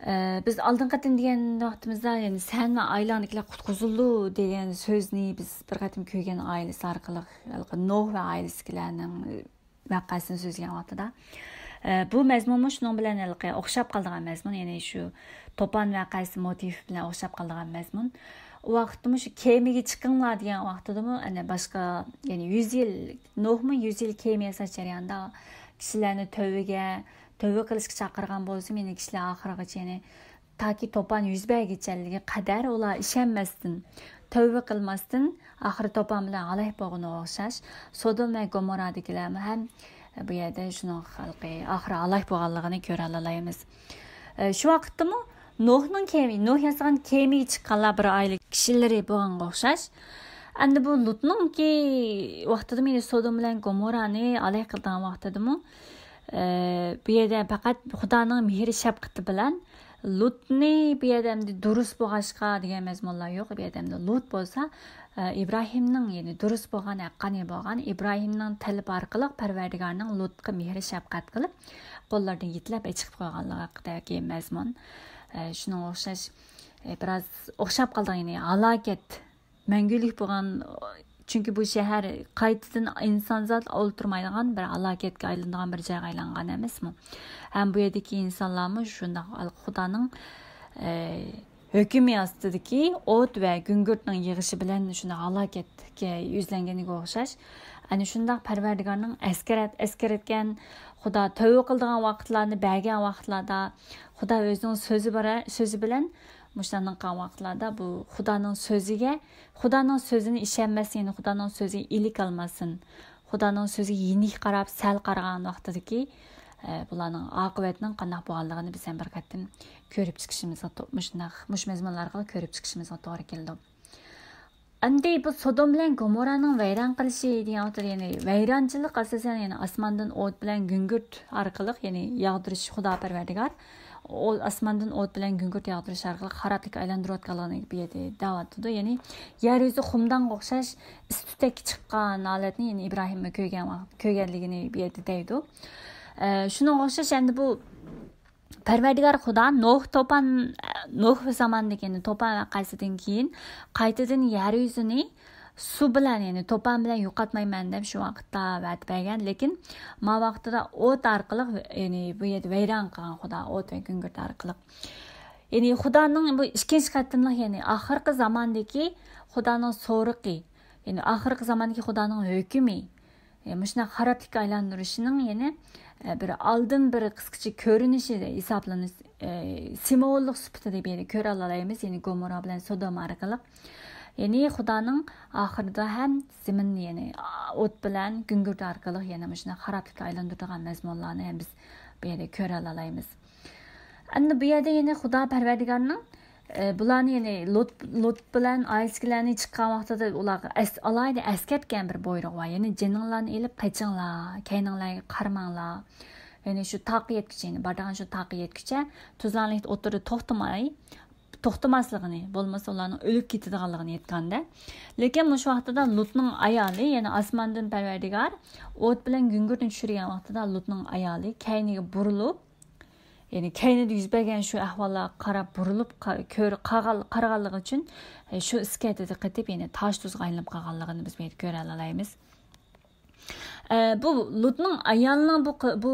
ئە، بىز ئالدىنقى قېتىم دېگەن ۋاقتىمىزدا، يەنى سەن ۋە ئائىلەڭدىكىلەر قۇتقۇزۇلىدۇ دېگەن سۆزنى بىز بىر قېتىم كۆرگەن ئائىلىسى ئارقىلىق، ھېلىقى نوھ ۋە ئائىلىسىدىكىلەرنىڭ ۋەقەسىنى سۆزلىگەن ۋاقتىدا، ئە، بۇ مەزمۇنمۇ شۇنىڭ بىلەن ھېلىقى ئوخشاپ قالىدىغان مەزمۇن، يەنى شۇ توپان ۋەقەسى موتىفى بىلەن ئوخشاپ قالىدىغان مەزمۇن. ئۇ ۋاقىتتىمۇ شۇ كېمىگە چىقىڭلار دېگەن ۋاقتىدىمۇ، ئەنە باشقا، يەنى يۈز يىل، نوھمۇ يۈز يىل كېمە ياساش جەريانىدا كىشىلەرنى تۆۋىگە، تۆۋە قىلىشقا چاقىرغان بولسىمۇ، يەنە كىشىلەر ئاخىرغىچە، يەنى تاكى توپان يۈز بەرگىچەلىكى قەدەر ئۇلار ئىشەنمەستىن، تەۋبە قىلماستىن، ئاخىرى توپان بىلەن ھالاك بولغىنىغا ئوخشاش، سودوم ۋە گومورادىكىلەرمۇ ھەم بۇ يەردە شۇنىڭ خەلقى ئاخىرى ھالاك بولغانلىقىنى كۆرەلەيمىز. ئە، شۇ ۋاقىتتىمۇ نوھنىڭ كېمە، نوھ ياسىغان كېمىگە چىققانلار بىر ئائىلە كىشىلىرى بولغانغا ئوخشاش. ئەمدى بۇ لۇتنىڭكى ۋاقتىدىمۇ، يەنى سودوم بىلەن گومورانى ھالاك قىلىدىغان ۋاقتىدىمۇ، ئە، بۇ يەردە پەقەت خۇدانىڭ مېھرى شەپقىتى بىلەن لۇتنى بۇ يەردە ئەمدى دۇرۇس بولغاچقا دېگەن مەزمۇنلار يوق. بۇ يەردە ئەمدى لۇت بولسا، ئە، ئىبراھىمنىڭ، يەنى دۇرۇس بولغان، ھەققانىي بولغان، ئىبراھىمنىڭ تەلىپى ئارقىلىق پەرۋەردىگارنىڭ لۇتقا مېھرى شەپقەت قىلىپ، قوللىرىدىن يېتىلەپ چىقىپ قويغانلىقىدىكى مەزمۇن. ئە، شۇنىڭغا ئوخشاش، ئە، بىراز ئوخشاپ قالىدىغان، يەنى ھالاكەت، مەڭگۈلۈك بولغان، چۈنكى بۇ شەھەر قايتىدىن ئىنسانزات ئولتۇرمايدىغان بىر ھالاكەتكە ئايلىنىدىغان بىر جايغا ئايلانغان ئەمەسمۇ؟ ھەم بۇ يەردىكى ئىنسانلارمۇ شۇنداق خۇدانىڭ، ئە، ھۆكمى ئاستىدىكى ئوت ۋە گۈڭگۈرتنىڭ يېغىشى بىلەن شۇنداق ھالاكەتكە يۈزلەنگىنىگە ئوخشاش. ئەنە شۇنداق پەرۋەردىگارنىڭ ئەسكەرەت-، ئەسكەرتكەن، خۇدا تەۋبە قىلىدىغان ۋاقىتلارنى بەرگەن ۋاقىتلاردا، خۇدا ئۆزىنىڭ سۆزى بارا-، سۆزى بىلەن مۇشۇنداق قىلغان ۋاقىتلاردا بۇ خۇدانىڭ سۆزىگە، خۇدانىڭ سۆزىنى ئىشەنمەسلىكىنى، خۇدانىڭ سۆزىگە ئىلىك ئالماسلىقىنى، خۇدانىڭ سۆزىگە يېنىك قاراپ سەل قارىغان ۋاقتىدىكى، ئە، بۇلارنىڭ ئاقىۋەتىنىڭ قانداق بولغانلىقىنى بىز ھەم بىر قېتىم كۆرۈپ چىقىشىمىزغا تو-، مۇشۇنداق، مۇشۇ مەزمۇنلار ئارقىلىق كۆرۈپ چىقىشىمىزغا توغرا كېلىدۇ. ئەمدى بۇ سودوم بىلەن گومورانىڭ ۋەيران قىلىشى دېگەن ۋاقىتتا، يەنى ۋەيرانچىلىق ئاساسەن، يەنى ئاسماندىن ئوت بىلەن گۈڭگۈرت ئارقىلىق، يەنى ياغدۇرۇش، خۇدا پەرۋەردىگار ئو-، ئاسماندىن ئوت بىلەن گۈڭگۈرت ياغدۇرۇش ئارقىلىق خارابلىققا ئايلاندۇرۇۋاتقانلىقىنى بۇ يەردە دەۋاتىدۇ. يەنى يەر يۈزى خۇمدانغا ئوخشاش ئىس تۈتەككە چىققان ھالەتنى، يەنى ئىبراھىممۇ كۆرگەن ۋاقىت، كۆرگەنلىكىنى بۇ يەردە دەيدۇ. ئە، شۇنىڭغا ئوخشاش ئەمدى بۇ پەرۋەردىگار خۇدا نوھ توپان، نوھ زامانىدىكى، يەنى توپان ۋەقەسىدىن كېيىن قايتىدىن يەر يۈزىنى سۇ بىلەن، يەنى توپان بىلەن يوقاتمايمەن دەپ شۇ ۋاقىتتا ۋەدە بەرگەن، لېكىن ما ۋاقتىدا ئوت ئارقىلىق، يەنى بۇ يەردە ۋەيران قىلغان خۇدا ئوت ۋە گۈڭگۈرت ئارقىلىق. يەنى خۇدانىڭ بۇ ئىككىنچى قېتىملىق، يەنى ئاخىرقى زاماندىكى خۇدانىڭ سورىقى، يەنى ئاخىرقى زاماندىكى خۇدانىڭ ھۆكمى، ئە، مۇشۇنداق خارابلىققا ئايلاندۇرۇشىنىڭ يەنە، بىر ئالدىن بىر قىسقىچە كۆرۈنۈشى ھېسابلىنىش، سىمۋوللۇق سۈپىتىدە بۇ يەردە كۆرەلەيمىز، يەنى گومورا بىلەن سودوم ئارقىلىق. يەنى خۇدانىڭ ئاخىرىدا ھەم زېمىننى، يەنى ئوت بىلەن گۈڭگۈرت ئارقىلىق يەنە مۇشۇنداق خارابلىققا ئايلاندۇرىدىغان مەزمۇنلارنى ھەم بىز بۇ يەردە كۆرەلەيمىز. ئەمدى بۇ يەردە يەنە خۇدا پەرۋەردىگارنىڭ، ئە، بۇلارنى، يەنى لۇت، لۇت بىلەن ئائىلىسىدىكىلەرنى چىققان ۋاقتىدا ئۇلارغا ئەس-، ئالاھىدە ئەسكەرتكەن بىر بۇيرۇقى بار. يەنى جېنىڭلارنى ئېلىپ قېچىڭلار، كەينىڭلارغا قارىماڭلار. يەنى شۇ تاغقا يەتكۈچە، يەنى بارىدىغان شۇ تاغقا يەتكۈچە تۇزلانلىق ئوتتۇرىدا توختىماي، توختىماسلىقىنى، بولمىسا ئۇلارنىڭ ئۆلۈپ كېتىدىغانلىقىنى ئېيتقاندا. لېكىن مۇشۇ ۋاقتىدا لۇتنىڭ ئايالى، يەنى ئاسماندىن پەرۋەردىگار ئوت بىلەن گۈڭگۈرتنى چۈشۈرگەن ۋاقتىدا لۇتنىڭ ئايالى كەينىگە بۇرۇلۇپ، يەنى كەينىدە يۈز بەرگەن شۇ ئەھۋاللارغا قاراپ بۇرۇلۇپ، قا-، كۆر-، قاغان-، قارىغانلىقى ئۈچۈن، ئە، شۇ ئىسكەتىدە قېتىپ، يەنى تاش تۇزغا ئايلىنىپ قالغانلىقىنى بىز بۇ يەردە كۆرەلەيمىز. ئە، بۇ لۇتنىڭ ئايالىنىڭ بۇ قى-، بۇ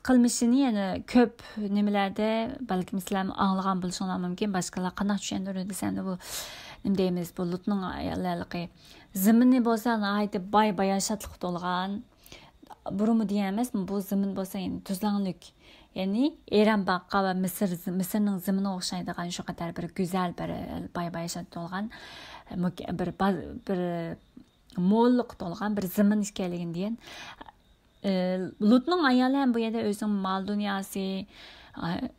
قىلمىشىنى يەنە كۆپ نېمىلەردە، بەلكىم سىلەرمۇ ئاڭلىغان بولۇشۇڭلار مۇمكىن، باشقىلار قانداق چۈشەندۈرىدۇ دېسەمدە، بۇ نېمە دەيمىز، بۇ لۇتنىڭ ئايالى ھېلىقى زېمىنى بولسا ناھايىتى باي، باياشاتلىققا تولغان، بۇرۇنمۇ دېگەن ئەمەسمۇ، بۇ زېمىن بولسا يەنى تۈزلەڭلىك. يەنى ئىران باغقا ۋە مىسىر، مىسىرنىڭ زېمىنىغا ئوخشايدىغان شۇ قەدەر بىر گۈزەل، بىر باي باياشات تولغان، مۇك-، بىر با-، بىر موللۇققا تولغان بىر زېمىن ئىكەنلىكىنى دېگەن. ئى، لۇتنىڭ ئايالى ھەم بۇ يەردە ئۆزىنىڭ مال دۇنياسى، ئا-،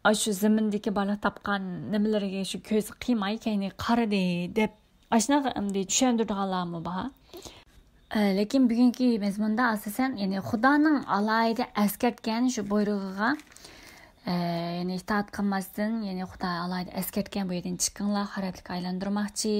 ئاشۇ زېمىندىكى بارلىق تاپقان نېمىلىرىگە شۇ كۆزى قىيماي كەينىگە قارىدى دەپ ئاشۇنداق ئەمدى چۈشەندۈرىدىغانلارمۇ بار. ئە، لېكىن بۈگۈنكى مەزمۇندا ئاساسەن، يەنى خۇدانىڭ ئالاھىدە ئەسكەرتكەن شۇ بۇيرۇقىغا، ئە، يەنى ئىتائەت قىلماستىن، يەنى خۇدا ئالاھىدە ئەسكەرتكەن، بۇ يەردىن چىقىڭلار، خارابلىققا ئايلاندۇرماقچى،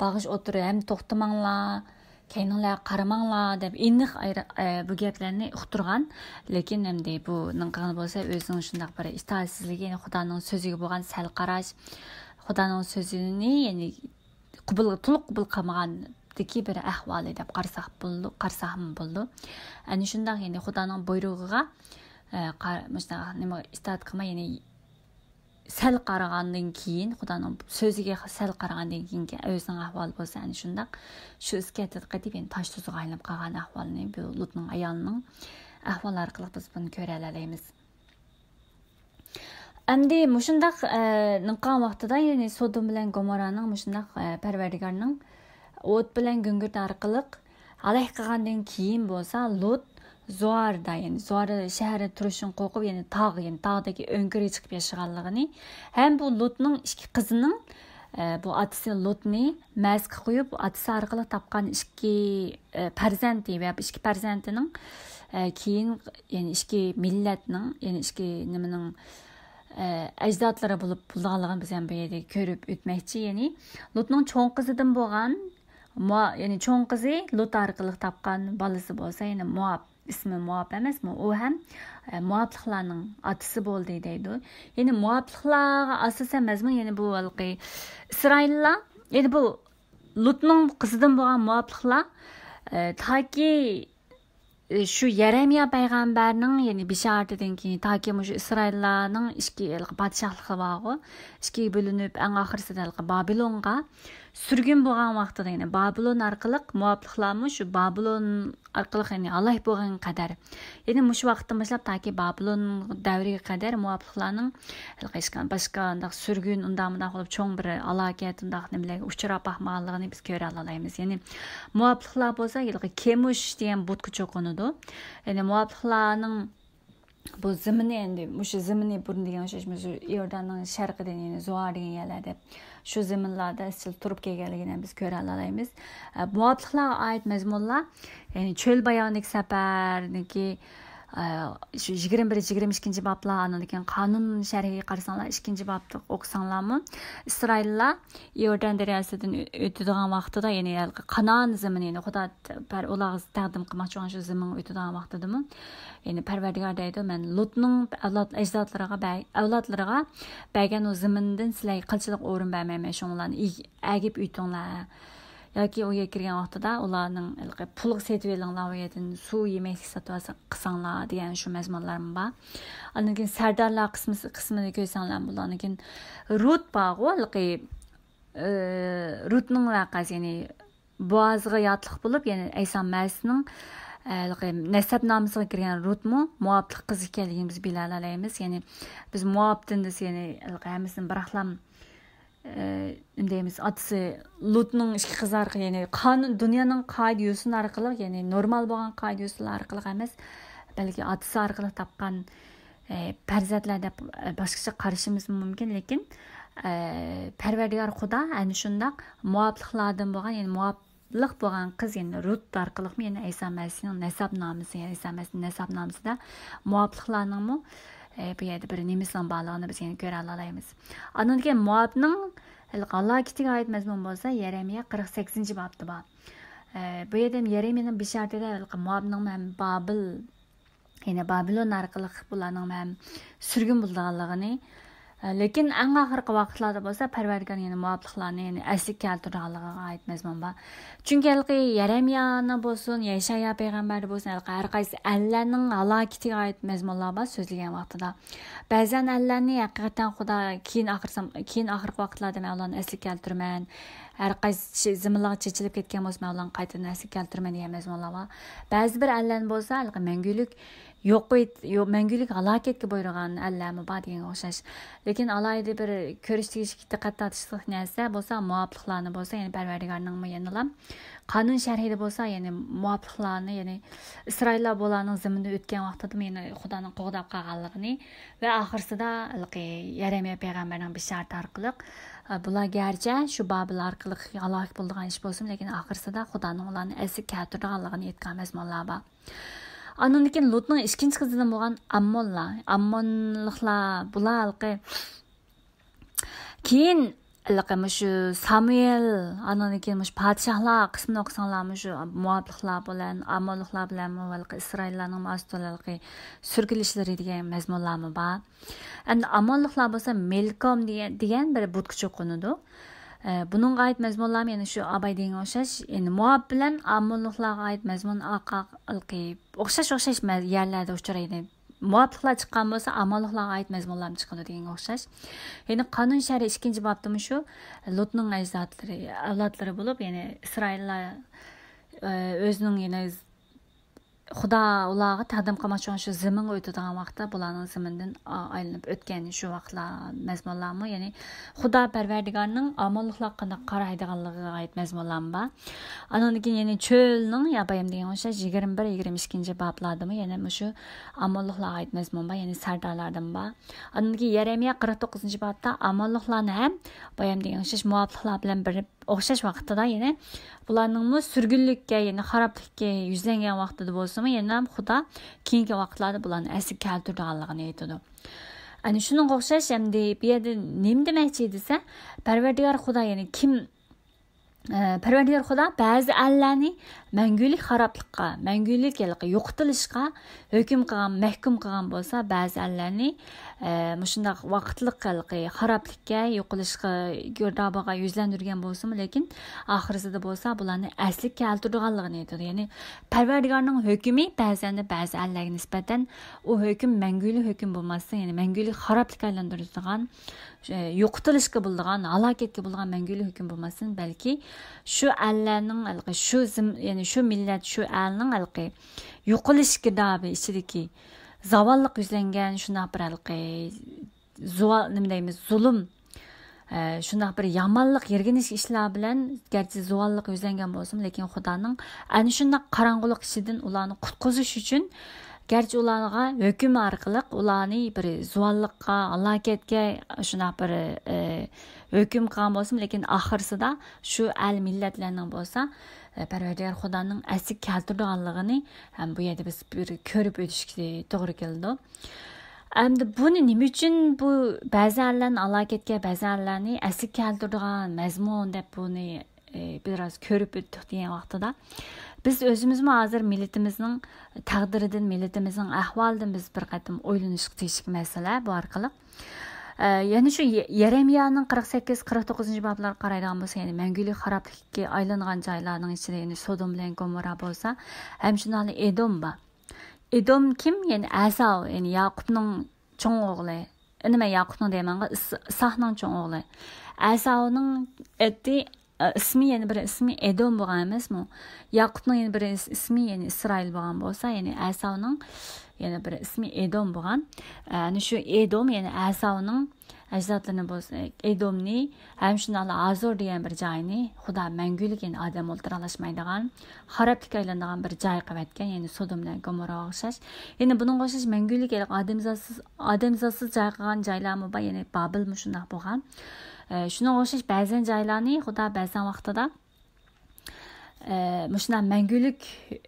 باغىش ئوتتۇرا ھەم توختىماڭلار، كەينىڭلارغا قارىماڭلار دەپ ئېنىق ئايرى-، ئە، بۇ گەپلەرنى ئۇقتۇرغان. لېكىن ئەمدى بۇنىڭ قىلغىنى بولسا ئۆزىنىڭ شۇنداق بىر ئىتائەتسىزلىكى، يەنى خۇدانىڭ سۆزىگە بولغان سەل قاراش، خۇدانىڭ سۆزىنى، يەنى قوبۇل، تولۇق قوبۇل قىلمىغاندىكى بىر ئەھۋالى دەپ قارىساق بولىدۇ، قارىساقمۇ بولىدۇ. ئەنە شۇنداق، يەنى خۇدانىڭ بۇيرۇقىغا، ئە، قار-، مۇشۇنداق نېمە ئىتائەت قىلماي، يەنى سەل قارىغاندىن كېيىن، خۇدانىڭ سۆزىگە سەل قارىغاندىن كېيىنكى ئۆزىنىڭ ئەھۋالى بولسا ئەنە شۇنداق، شۇ ئىسكەتىدە قېتىپ، يەنى تاش تۇزىغا ئايلىنىپ قالغان ئەھۋالىنى بۇ لۇتنىڭ ئايالىنىڭ ئەھۋالى ئارقىلىق بىز بۇنى كۆرەلەيمىز. ئەمدى مۇشۇنداق، ئە، نىڭقان ۋاقتىدا، يەنى سودوم بىلەن گومورانىڭ مۇشۇنداق، ئە، پەرۋەردىگارنىڭ ئوت بىلەن گۈڭگۈرت ئارقىلىق ھالاك قىلغاندىن كېيىن بولسا، لۇت زوئاردا، يەنى زوئار شەھىرىدە تۇرۇشتىن قورقۇپ، يەنى تاغ، يەنى تاغدىكى ئۆڭكۈرگە چىقىپ ياشىغانلىقىنى ھەم بۇ لۇتنىڭ ئىككى قىزىنىڭ، ئە، بۇ ئاتىسى لۇتنى مەرزگە قويۇپ، ئاتىسى ئارقىلىق تاپقان ئىككى، ئە، پەرزەنتى ۋە ئىككى پەرزەنتىنىڭ، ئە، كېيىن، يەنى ئىككى مىللەتنىڭ، يەنى ئىككى نېمىنىڭ، ئە، ئەجدادلىرى بولۇپ بولىدىغانلىقىنى بىز ھەم بۇ يەردە كۆرۈپ ئۆتمەكچى. يەنى لۇتنىڭ چوڭ قىزىدىن بولغان مۇ-، يەنى چوڭ قىزى لۇت ئارقىلىق تاپقان بالىسى بولسا، يەنى مۇئاب، ئىسمى مۇئاب ئەمەسمۇ؟ ئۇ ھەم، ئە، مۇئابلىقلارنىڭ ئاتىسى بولدى دەيدۇ. يەنى مۇئابلىقلارغا ئاساسەن مەزمۇن، يەنى بۇ ھېلىقى ئىسرائىللار، يەنى بۇ لۇتنىڭ قىزىدىن بولغان مۇئابلىقلار، ئە، تاكى، ئە، شۇ يەرەمىيا پەيغەمبەرنىڭ، يەنى بېشارىتىدىن كېيىن تاكى مۇشۇ ئىسرائىللارنىڭ ئىككى ھېلىقى پادىشاھلىقى بارغۇ، ئىككىگە بۆلۈنۈپ، ئەڭ ئاخىرسىدا ھېلىقى بابىلونغا سۈرگۈن بولغان ۋاقتىدا، يەنى بابىلون ئارقىلىق مۇئابلىقلارمۇ شۇ بابىلون ئارقىلىق، يەنى ھالاك بولغان قەدەر، يەنى مۇشۇ ۋاقىتتىن باشلاپ تاكى بابىلون دەۋرىگە قەدەر مۇئابلىقلارنىڭ ھېلىقى ھېچقان-، باشقا ئانداق سۈرگۈن، ئۇنداق مۇنداق بولۇپ چوڭ بىر ھالاكەت، ئۇنداق نېمىلەرگە ئۇچراپ باقمىغانلىقىنى بىز كۆرەلەيمىز. يەنى مۇئابلىقلار بولسا ھېلىقى كېمۇش دېگەن بۇتقا چوقۇنىدۇ. يەنى مۇئابلىقلارنىڭ بۇ زېمىنى، ئەمدى مۇشۇ زېمىنى بۇرۇن دېگەن ئوخشاش، مۇشۇ ئىورداننىڭ شەرقىدىن، يەنى زوئار دېگەن يەرلەردە شۇ زېمىنلاردا ئىزچىل تۇرۇپ كەلگەنلىكىنى بىز كۆرەلەيمىز. ئە، مۇئابلىقلارغا ئائىت مەزمۇنلار، يەنى چۆل باياۋاندىكى سەپەرنىڭكى، ئە، شۇ يىگىرمە بىر، يىگىرمە ئىككىنچى بابلار، ئاندىن كېيىن قانۇن شەرھىگە قارىساڭلار، ئىككىنچى بابنى ئوقۇساڭلارمۇ، ئىسرائىللار ئىوردان دەرياسىدىن ئۆ-، ئۆتىدىغان ۋاقتىدا، يەنى ھېلىقى قانائان زېمىنى، يەنى خۇدا پەر-، ئۇلارغا تەقدىم قىلماقچى بولغان شۇ زېمىنغا ئۆتىدىغان ۋاقتىدىمۇ، يەنى پەرۋەردىگار دەيدۇ، مەن لۇتنىڭ ئەۋلاد-، ئەجدادلىرىغا بەر-، ئەۋلادلىرىغا بەرگەن ئۇ زېمىندىن سىلەرگە قىلچىلىك ئورۇن بەرمەيمەن، شۇڭلارنى ئەگىپ ئۆتۈڭلار. ياكى ئۇ يەرگە كىرگەن ۋاقتىدا ئۇلارنىڭ ھېلىقى پۇلغا سېتىۋېلىڭلار، ئۇ يەردىن سۇ، يېمەكلىك ساتىۋالسا قىلساڭلار دېگەن شۇ مەزمۇنلارمۇ بار. ئاندىن كېيىن سەردارلار قىسمى، قىسمىنى كۆرسەڭلار بولىدۇ. ئاندىن كېيىن رۇت بارغۇ، ھېلىقى، ئى، رۇتنىڭ ۋەقەسى، يەنى بوئازغا ياتلىق بولۇپ، يەنى ئەيسا مەسىھنىڭ، ھېلىقى نەسەبنامىسىغا كىرگەن رۇتمۇ موئابلىق قىز ئىكەنلىكىنى بىز بىلەلەيمىز. يەنى بىز موئابتىن دېسە، يەنى ھېلىقى ھەممىسىدىن بىراقلام، ئە، نېمە دەيمىز، ئاتىسى لۇتنىڭ ئىككى قىزى ئارقىلىق، يەنى قانۇن، دۇنيانىڭ قائىدە-يوسۇنى ئارقىلىق، يەنى نورمال بولغان قائىدە-يوسۇنلار ئارقىلىق ئەمەس، بەلكى ئاتىسى ئارقىلىق تاپقان، ئە، پەرزەنتلەر دەپ، ئە، باشقىچە قارىشىمىز مۇمكىن، لېكىن، ئە، پەرۋەردىگار خۇدا ئەنە شۇنداق موئابلىقلاردىن بولغان، يەنى موئاب لىق بولغان قىز، يەنى رۇت ئارقىلىقمۇ، يەنى ئەيسا مەسىھنىڭ نەسەبنامىسى، يەنى ئەيسا مەسىھنىڭ نەسەبنامىسىدا موئابلىقلارنىڭمۇ، ئە، بۇ يەردە بىر نېمىسىنىڭ بارلىقىنى بىز يەنە كۆرەلالايمىز. ئاندىن كېيىن موئابنىڭ ھېلىقى ھالاكىتىگە ئائىت مەزمۇن بولسا يەرەمىيە قىرىق سەككىزىنچى بابتا بار. ئە، بۇ يەردە يەرەمىيەنىڭ بېشارىتىدە ھېلىقى موئابنىڭ ھەم بابىل، يەنى بابىلون ئارقىلىق بۇلارنىڭ ھەم سۈرگۈن بولىدىغانلىقىنى، لېكىن ئەڭ ئاخىرقى ۋاقىتلاردا بولسا پەرۋەردىگار يەنە مۇۋاپىقلارنى يەنە ئەسلىگە كەلتۈرىدىغانلىقىغا ئائىت مەزمۇن بار. چۈنكى ھېلىقى يەرەمىيانى بولسۇن، يەشايا پەيغەمبەردە بولسۇن، ھېلىقى ھەر قايسى ئەللەرنىڭ ھالاكىتىگە ئائىت مەزمۇنلار بار سۆزلىگەن ۋاقتىدا. بەزەن ئەللەرنى ھەقىقەتەن خۇدا كېيىن ئاخىر زام-، كېيىن ئاخىرقى ۋاقىتلاردا مەن ئۇلارنى ئەسلىگە كەلتۈرىمەن، ھەر قايسى زېمىنلارغا چېچىلىپ كەتكەن بولسا، مەن ئۇلارنى قايتىدىن ئەسلىگە كەلتۈرىمەن دېگەن مەزمۇنلار بار. بەزى بىر ئەللەرنى بولسا ھېلىقى مەڭگۈلۈك يوق، يوق، مەڭگۈلۈك ھالاكەتكە بۇيرۇغان ئەللەرمۇ بار دېگەنگە ئوخشاش. لېكىن ئالاھىدە بىر كۆرۈش تېگىشلىك، دىققەت تارتىشلىق نەرسە بولسا مۇۋاپىقلارنى بولسا، يەنى پەرۋەردىگارنىڭمۇ يەنىلا قانۇن شەرئىدە بولسا، يەنى مۇۋاپىقلارنى، يەنى ئىسرائىللار بۇلارنىڭ زېمىنىدا ئۆتكەن ۋاقتىدىمۇ يەنە خۇدانىڭ قوغداپ قالغانلىقىنى ۋە ئاخىرسىدا ھېلىقى يەرەمىيە پەيغەمبەرنىڭ بېشارىتى ئارقىلىق، ئە، بۇلار گەرچە شۇ بابىل ئارقىلىق ھالاك بولىدىغان ئىش بولسىمۇ، لېكىن ئاخىرسىدا خۇدانىڭ ئۇلارنى ئەسلىگە كەلتۈرىدىغانلىقىنى ئېيتقان مەزمۇنلار بار. ئاندىن كېيىن لۇتنىڭ ئىككىنچى قىزىدىن بولغان ئاممونلار، ئاممونلۇقلار، بۇلار ھېلىقى كېيىن ھېلىقى مۇشۇ سامۇئېل، ئاندىن كېيىن مۇشۇ پادىشاھلار قىسمىنى ئوقۇساڭلار، مۇشۇ مۇۋاپىقلار بىلەن، ئاممونلۇقلار بىلەن ھېلىقى ئىسرائىللارنىڭ ئاستىدا ھېلىقى سۈرگۈنلىشىشلىرى دېگەن مەزمۇنلارمۇ بار. ئەمدى ئاممونلۇقلار بولسا مىلكوم دېگەن، دېگەن بىر بۇتقا چوقۇنىدۇ. ئە، بۇنىڭغا ئائىت مەزمۇنلارمۇ يەنە شۇ ئاباي دېگەنگە ئوخشاش، يەنى مۇئاب بىلەن ئاممونلۇقلارغا ئائىت مەزمۇن ئارقا-، ئارقىلىق ئوخشاش، ئوخشاش مە-، يەرلەردە ئۇچرايدۇ. مۇۋاپىقلار چىققان بولسا، ئاممونلۇقلارغا ئائىت مەزمۇنلارمۇ چىقىدۇ دېگەنگە ئوخشاش. يەنى قانۇن شەرئى ئىككىنچى بابتىمۇ شۇ لۇتنىڭ ئەجدادلىرى، ئەۋلادلىرى بولۇپ، يەنى ئىسرائىللار، ئە، ئۆزىنىڭ يەنى خۇدا ئۇلارغا تەقدىم قىلماقچى بولغان شۇ زېمىنغا ئۆتىدىغان ۋاقىتتا بۇلارنىڭ زېمىندىن ئا-، ئايلىنىپ ئۆتكەن شۇ ۋاقىتلار مەزمۇنلارمۇ، يەنى خۇدا پەرۋەردىگارنىڭ ئاممونلۇقلارغا قانداق قارايدىغانلىقىغا ئائىت مەزمۇنلارمۇ بار. ئاندىن كېيىن يەنە چۆلنىڭ يا بايام دېگەن ئوخشاش يىگىرمە بىر، يىگىرمە ئىككىنچى بابلاردىمۇ يەنە مۇشۇ ئاممونلۇقلارغا ئائىت مەزمۇن بار، يەنى سەردارلاردىمۇ بار. ئاندىن كېيىن يەرەمىيە قىرىق توققۇزىنچى بابتا ئاممونلۇقلارنى ھەم بايام دېگەن ئوخشاش مۇۋاپىقلار بىلەن بىر ئوخشاش ۋاقتىدا يەنە بۇلارنىڭمۇ سۈرگۈنلۈككە، يەنى خارابلىققا يۈزلەنگەن ۋاقتىدا بولسىمۇ، يەنە خۇدا كېيىنكى ۋاقىتلاردا بۇلارنى ئەسلىگە كەلتۈرىدىغانلىقىنى ئېيتىدۇ. ئەنە شۇنىڭغا ئوخشاش، ئەمدى بۇ يەردە نېمە دېمەكچى دېسە، پەرۋەردىگار خۇدا يەنى كىم، ئە، پەرۋەردىگار خۇدا بەزى ئەللەرنى مەڭگۈلۈك خارابلىققا، مەڭگۈلۈك ھېلىقى يوقىتىلىشقا ھۆكۈم قىلغان، مەھكۇم قىلغان بولسا، بەزى ئەللەرنى، ئە، مۇشۇنداق ۋاقىتلىق ھېلىقى خارابلىققا، يوقىلىشقا، گىردابىغا يۈزلەندۈرگەن بولسىمۇ، لېكىن ئاخىرسىدا بولسا بۇلارنى ئەسلىگە كەلتۈرىدىغانلىقىنى ئېيتىدۇ. يەنى پەرۋەردىگارنىڭ ھۆكمى بەزەندە بەزى ئەللەرگە نىسبەتەن ئۇ ھۆكۈم مەڭگۈلۈك ھۆكۈم بولماستىن، يەنى مەڭگۈلۈك خارابلىققا ئايلاندۇرىدىغان، ئە، يوقىتىلىشقا بولىدىغان، ھالاكەتكە بولىدىغان مەڭگۈلۈك ھۆكۈم بولماستىن، بەلكى شۇ ئەللەرنىڭ ھېلىقى شۇ زىم-، يەنى شۇ مىللەت، شۇ ئەلنىڭ ھېلىقى يوقىلىش گىردابى ئىچىدىكى زاۋاللىق يۈزلەنگەن شۇنداق بىر ھېلىقى زۇۋا-، نېمە دەيمىز، زۇلۇم، ئە، شۇنداق بىر يامانلىق، يىرگىنچ ئىشلار بىلەن گەرچە زۇۋانلىق يۈزلەنگەن بولسىمۇ، لېكىن خۇدانىڭ ئەنە شۇنداق قاراڭغۇلۇق ئىچىدىن ئۇلارنى قۇتقۇزۇش ئۈچۈن، گەرچە ئۇلارغا ھۆكۈم ئارقىلىق ئۇلارنى بىر زۇۋانلىققا، ھالاكەتكە شۇنداق بىر، ئە، ھۆكۈم قىلغان بولسىمۇ، لېكىن ئاخىرسىدا شۇ ئەل مىللەتلەرنىڭ بولسا، ئە، پەرۋەردىگار خۇدانىڭ ئەسلىگە كەلتۈرىدىغانلىقىنى ھەم بۇ يەردە بىز بىر كۆرۈپ ئۆتۈشكە توغرا كېلىدۇ. ئەمدى بۇنى نېمە ئۈچۈن بۇ بەزى ئەللەرنى ھالاكەتكە، بەزى ئەللەرنى ئەسلىگە كەلتۈرىدىغان مەزمۇن دەپ بۇنى، ئى، بىراز كۆرۈپ ئۆتتۇق دېگەن ۋاقتىدا، بىز ئۆزىمىزمۇ ھازىر مىللىتىمىزنىڭ تەقدىرىدىن، مىللىتىمىزنىڭ ئەھۋالىدىن بىز بىر قېتىم ئويلىنىشقا تېگىشلىك مەسىلە بۇ ئارقىلىق. ئە، يەنە شۇ يە-، يەرەمىيانىڭ قىرىق سەككىز، قىرىق توققۇزىنچى بابلارغا قارايدىغان بولسا، يەنى مەڭگۈلۈك خارابلىققا ئايلانغان جايلارنىڭ ئىچىدە، يەنى سودوم بىلەن گوموررا بولسا، ھەم شۇنداقلا ئېدوم بار. ئېدوم كىم؟ يەنى ئەساۋ، يەنى ياقۇپنىڭ چوڭ ئوغلى. ئىنىمەن ياقۇپنىڭ دەيمەنغۇ، ئىس-، ئىساقنىڭ چوڭ ئوغلى. ئەساۋنىڭ ئېتى ئىسمى، يەنە بىر ئىسمى ئېدوم بولغان ئەمەسمۇ؟ ياقۇپنىڭ يەنە بىر ئىس-، ئىسمى، يەنى ئىسرائىل بولغان بولسا، يەنى ئەساۋنىڭ يەنە بىر ئىسمى ئېدوم بولغان. ئەنە شۇ ئېدوم، يەنى ئەساۋنىڭ ئەجدادلىرىنى بولسا، ئېدومنى ھەم شۇنداقلا ئازور دېگەن بىر جاينى خۇدا مەڭگۈلۈك، يەنى ئادەم ئولتۇراقلاشمايدىغان، خارابلىققا ئايلىنىدىغان بىر جاي قىلىۋەتكەن، يەنى سودوم بىلەن گومورراغا ئوخشاش. يەنە بۇنىڭغا ئوخشاش مەڭگۈلۈك، يەنى ئادەمزاتسىز، ئادەمزاتسىز جاي قىلغان جايلارمۇ بار، يەنى بابىل مۇشۇنداق بولغان. ئە، شۇنىڭغا ئوخشاش بەزەن جايلارنى خۇدا بەزەن ۋاقتىدا، ئە، مۇشۇنداق مەڭگۈلۈك،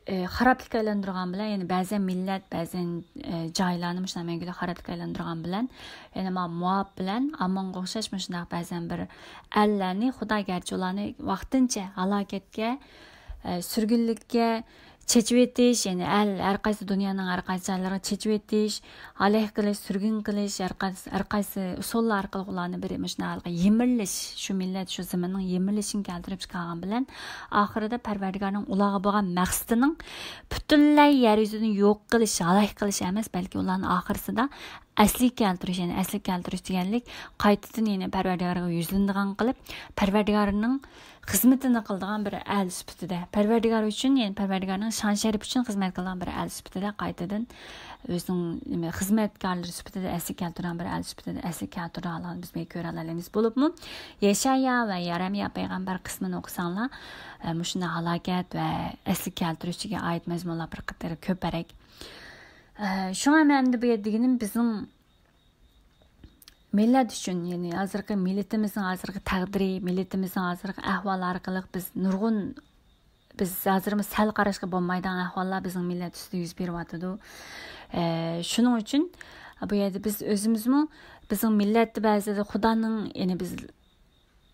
ئە، خارابلىققا ئايلاندۇرغان بىلەن، يەنى بەزەن مىللەت، بەزەن، ئە، جايلارنى مۇشۇنداق مەڭگۈلۈك خارابلىققا ئايلاندۇرغان بىلەن، يەنى ما-، موئاب بىلەن ئاممونغا ئوخشاش مۇشۇنداق بەزەن بىر ئەللەرنى خۇدا گەرچە ئۇلارنى ۋاقتىنچە ھالاكەتكە، ئە، سۈرگۈنلۈككە، چېچىۋېتىش، يەنى ئەل، ھەر قايسى دۇنيانىڭ ھەر قايسى جايلىرىغا چېچىۋېتىش، ھالاك قىلىش، سۈرگۈن قىلىش، ھەر قايسى، ھەر قايسى ئۇسۇللار ئارقىلىق ئۇلارنى بىر مۇشۇنداق يىمىرلىش، شۇ مىللەت، شۇ زېمىننىڭ يىمىرلىشىنى كەلتۈرۈپ چىقارغان بىلەن، ئاخىرىدا پەرۋەردىگارنىڭ ئۇلارغا بولغان مەقسىتىنىڭ پۈتۈنلەي يەر يۈزىدىن يوق قىلىش، ھالاك قىلىش ئەمەس، بەلكى ئۇلارنى ئاخىرسىدا ئەسلىگە كەلتۈرۈش، يەنى ئەسلىگە كەلتۈرۈش دېگەنلىك، قايتىدىن يەنە پەرۋەردىگارغا يۈزلىنىدىغان قىلىپ، پەرۋەردىگارنىڭ خىزمىتىنى قىلىدىغان بىر ئەل سۈپىتىدە، پەرۋەردىگار ئۈچۈن، يەنى پەرۋەردىگارنىڭ شان شەرىپى ئۈچۈن خىزمەت قىلىدىغان بىر ئەل سۈپىتىدە، قايتىدىن ئۆزىنىڭ، نېمە، خىزمەتكارلىرى سۈپىتىدە ئەسلىگە كەلتۈرىدىغان بىر ئەل سۈپىتىدە ئەسلىگە كەلتۈرىدىغانلىقىنى بىز بۇ يەردە كۆرەلەيمىز. بولۇپمۇ يەشايا ۋە يەرەمىيا پەيغەمبەر قىسمىنى ئوقۇساڭلار، ئە، مۇشۇنداق ھالاكەت ۋە ئەسلىگە كەلتۈرۈشكە ئائىت مەزمۇنلار بىر قەدەر كۆپرەك. ئە، شۇڭا مەن ئەمدى بۇ يەردە دېگىنىم، بىزنىڭ مىللەت ئۈچۈن، يەنى ھازىرقى مىللىتىمىزنىڭ ھازىرقى تەقدىرى، مىللىتىمىزنىڭ ھازىرقى ئەھۋالى ئارقىلىق بىز نۇرغۇن، بىز ھازىرمۇ سەل قاراشقا بولمايدىغان ئەھۋاللار بىزنىڭ مىللەت ئۈستىدە يۈز بېرىۋاتىدۇ. ئە، شۇنىڭ ئۈچۈن بۇ يەردە بىز ئۆزىمىزمۇ، بىزنىڭ مىللەتتە بەزىدە خۇدانىڭ، يەنى بىز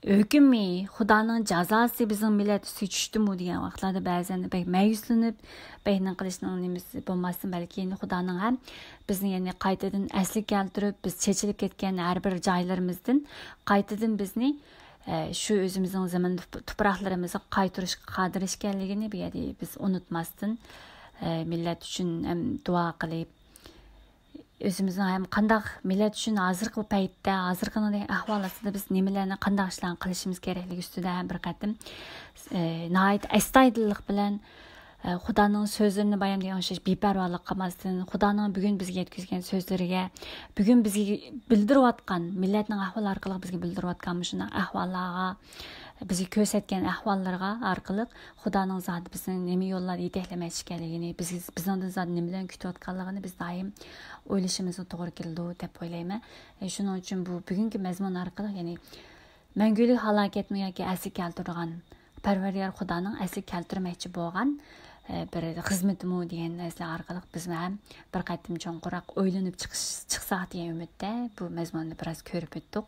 ھۆكمى، خۇدانىڭ جازاسى بىزنىڭ مىللەت ئۈستىگە چۈشتىمۇ دېگەن ۋاقىتلاردا بەزەن بەك مەيۈسلىنىپ، بەك نېمە قىلىشنىڭ نېمىسى بولماستىن، بەلكى يەنە خۇدانىڭ ھەم بىزنى يەنە قايتىدىن ئەسلىگە كەلتۈرۈپ، بىز چېچىلىپ كەتكەن ھەر بىر جايلىرىمىزدىن قايتىدىن بىزنى، ئە، شۇ ئۆزىمىزنىڭ زېمىن، تۇپ-، تۇپراقلىرىمىزغا قايتۇرۇشقا قادىر ئىكەنلىكىنى بۇ يەردە بىز ئۇنتۇماستىن، ئە، مىللەت ئۈچۈن ھەم دۇئا قىلىپ، ئۆزىمىزنىڭ ھەم قانداق مىللەت ئۈچۈن ھازىرقى پەيتتە، ھازىرقى ئەھۋال ئاستىدا بىز نېمىلەرنى، قانداق ئىشلارنى قىلىشىمىز كېرەكلىكى ئۈستىدە ھەم بىر قېتىم، ئە، ناھايىتى ئەستايىدىللىق بىلەن، ئە، خۇدانىڭ سۆزلىرىنى بايام دېگەن ئوخشاش بىپەرۋالىق قىلماستىن، خۇدانىڭ بۈگۈن بىزگە يەتكۈزگەن سۆزلىرىگە، بۈگۈن بىزگە بىلدۈرۈۋاتقان، مىللەتنىڭ ئەھۋالى ئارقىلىق بىزگە بىلدۈرۈۋاتقان مۇشۇنداق ئەھۋاللارغا، بىزگە كۆرسەتكەن ئەھۋاللىرىغا ئارقىلىق خۇدانىڭ زادى بىزنى نېمە يوللاردا يېتەكلىمەكچى ئىكەنلىكىنى، بىز، بىزنىڭدىن زادى نېمىلەرنى كۈتۈۋاتقانلىقىنى بىز دائىم ئويلىشىمىزغا توغرا كېلىدۇ دەپ ئويلايمەن. ئە، شۇنىڭ ئۈچۈن بۇ بۈگۈنكى مەزمۇن ئارقىلىق، يەنى مەڭگۈلۈك ھالاكەتمۇ ياكى ئەسلىگە كەلتۈرىدىغان، پەرۋەردىگار خۇدانىڭ ئەسلىگە كەلتۈرمەكچى بولغان، ئە، بىر خىزمىتىمۇ دېگەن نەرسىلەر ئارقىلىق بىزمۇ ھەم بىر قېتىم چوڭقۇراق ئويلىنىپ چىقىش، چىقساق دېگەن ئۈمىدتە بۇ مەزمۇننى بىراز كۆرۈپ ئۆتتۇق.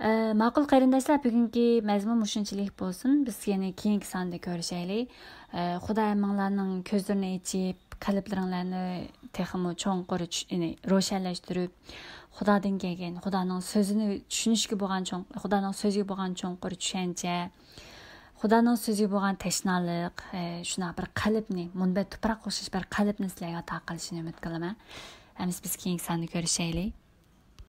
ئە، ماقۇل قېرىنداشلار، بۈگۈنكى مەزمۇن مۇشۇنچىلىك بولسۇن. بىز يەنە كېيىنكى ساندا كۆرۈشەيلى. ئە، خۇدا ھەممىڭلارنىڭ كۆزلىرىنى ئېچىپ، قەلبلىرىڭلارنى تېخىمۇ چوڭقۇر چۈش-، يەنى روشەنلەشتۈرۈپ، خۇدادىن كەلگەن، خۇدانىڭ سۆزىنى چۈشىنىشكە بولغان چوڭ-، خۇدانىڭ سۆزىگە بولغان چوڭقۇر چۈشەنچە، خۇدانىڭ سۆزىگە بولغان تەشنالىق، ئە، شۇنداق بىر قەلبنى، مۇنبەت تۇپراققا ئوخشاش بىر قەلبنى سىلەرگە ئاتا قىلىشىنى ئۈمىد قىلىمەن. ئەمىسە بىز كېيىنكى ساندا كۆرۈشەيلى.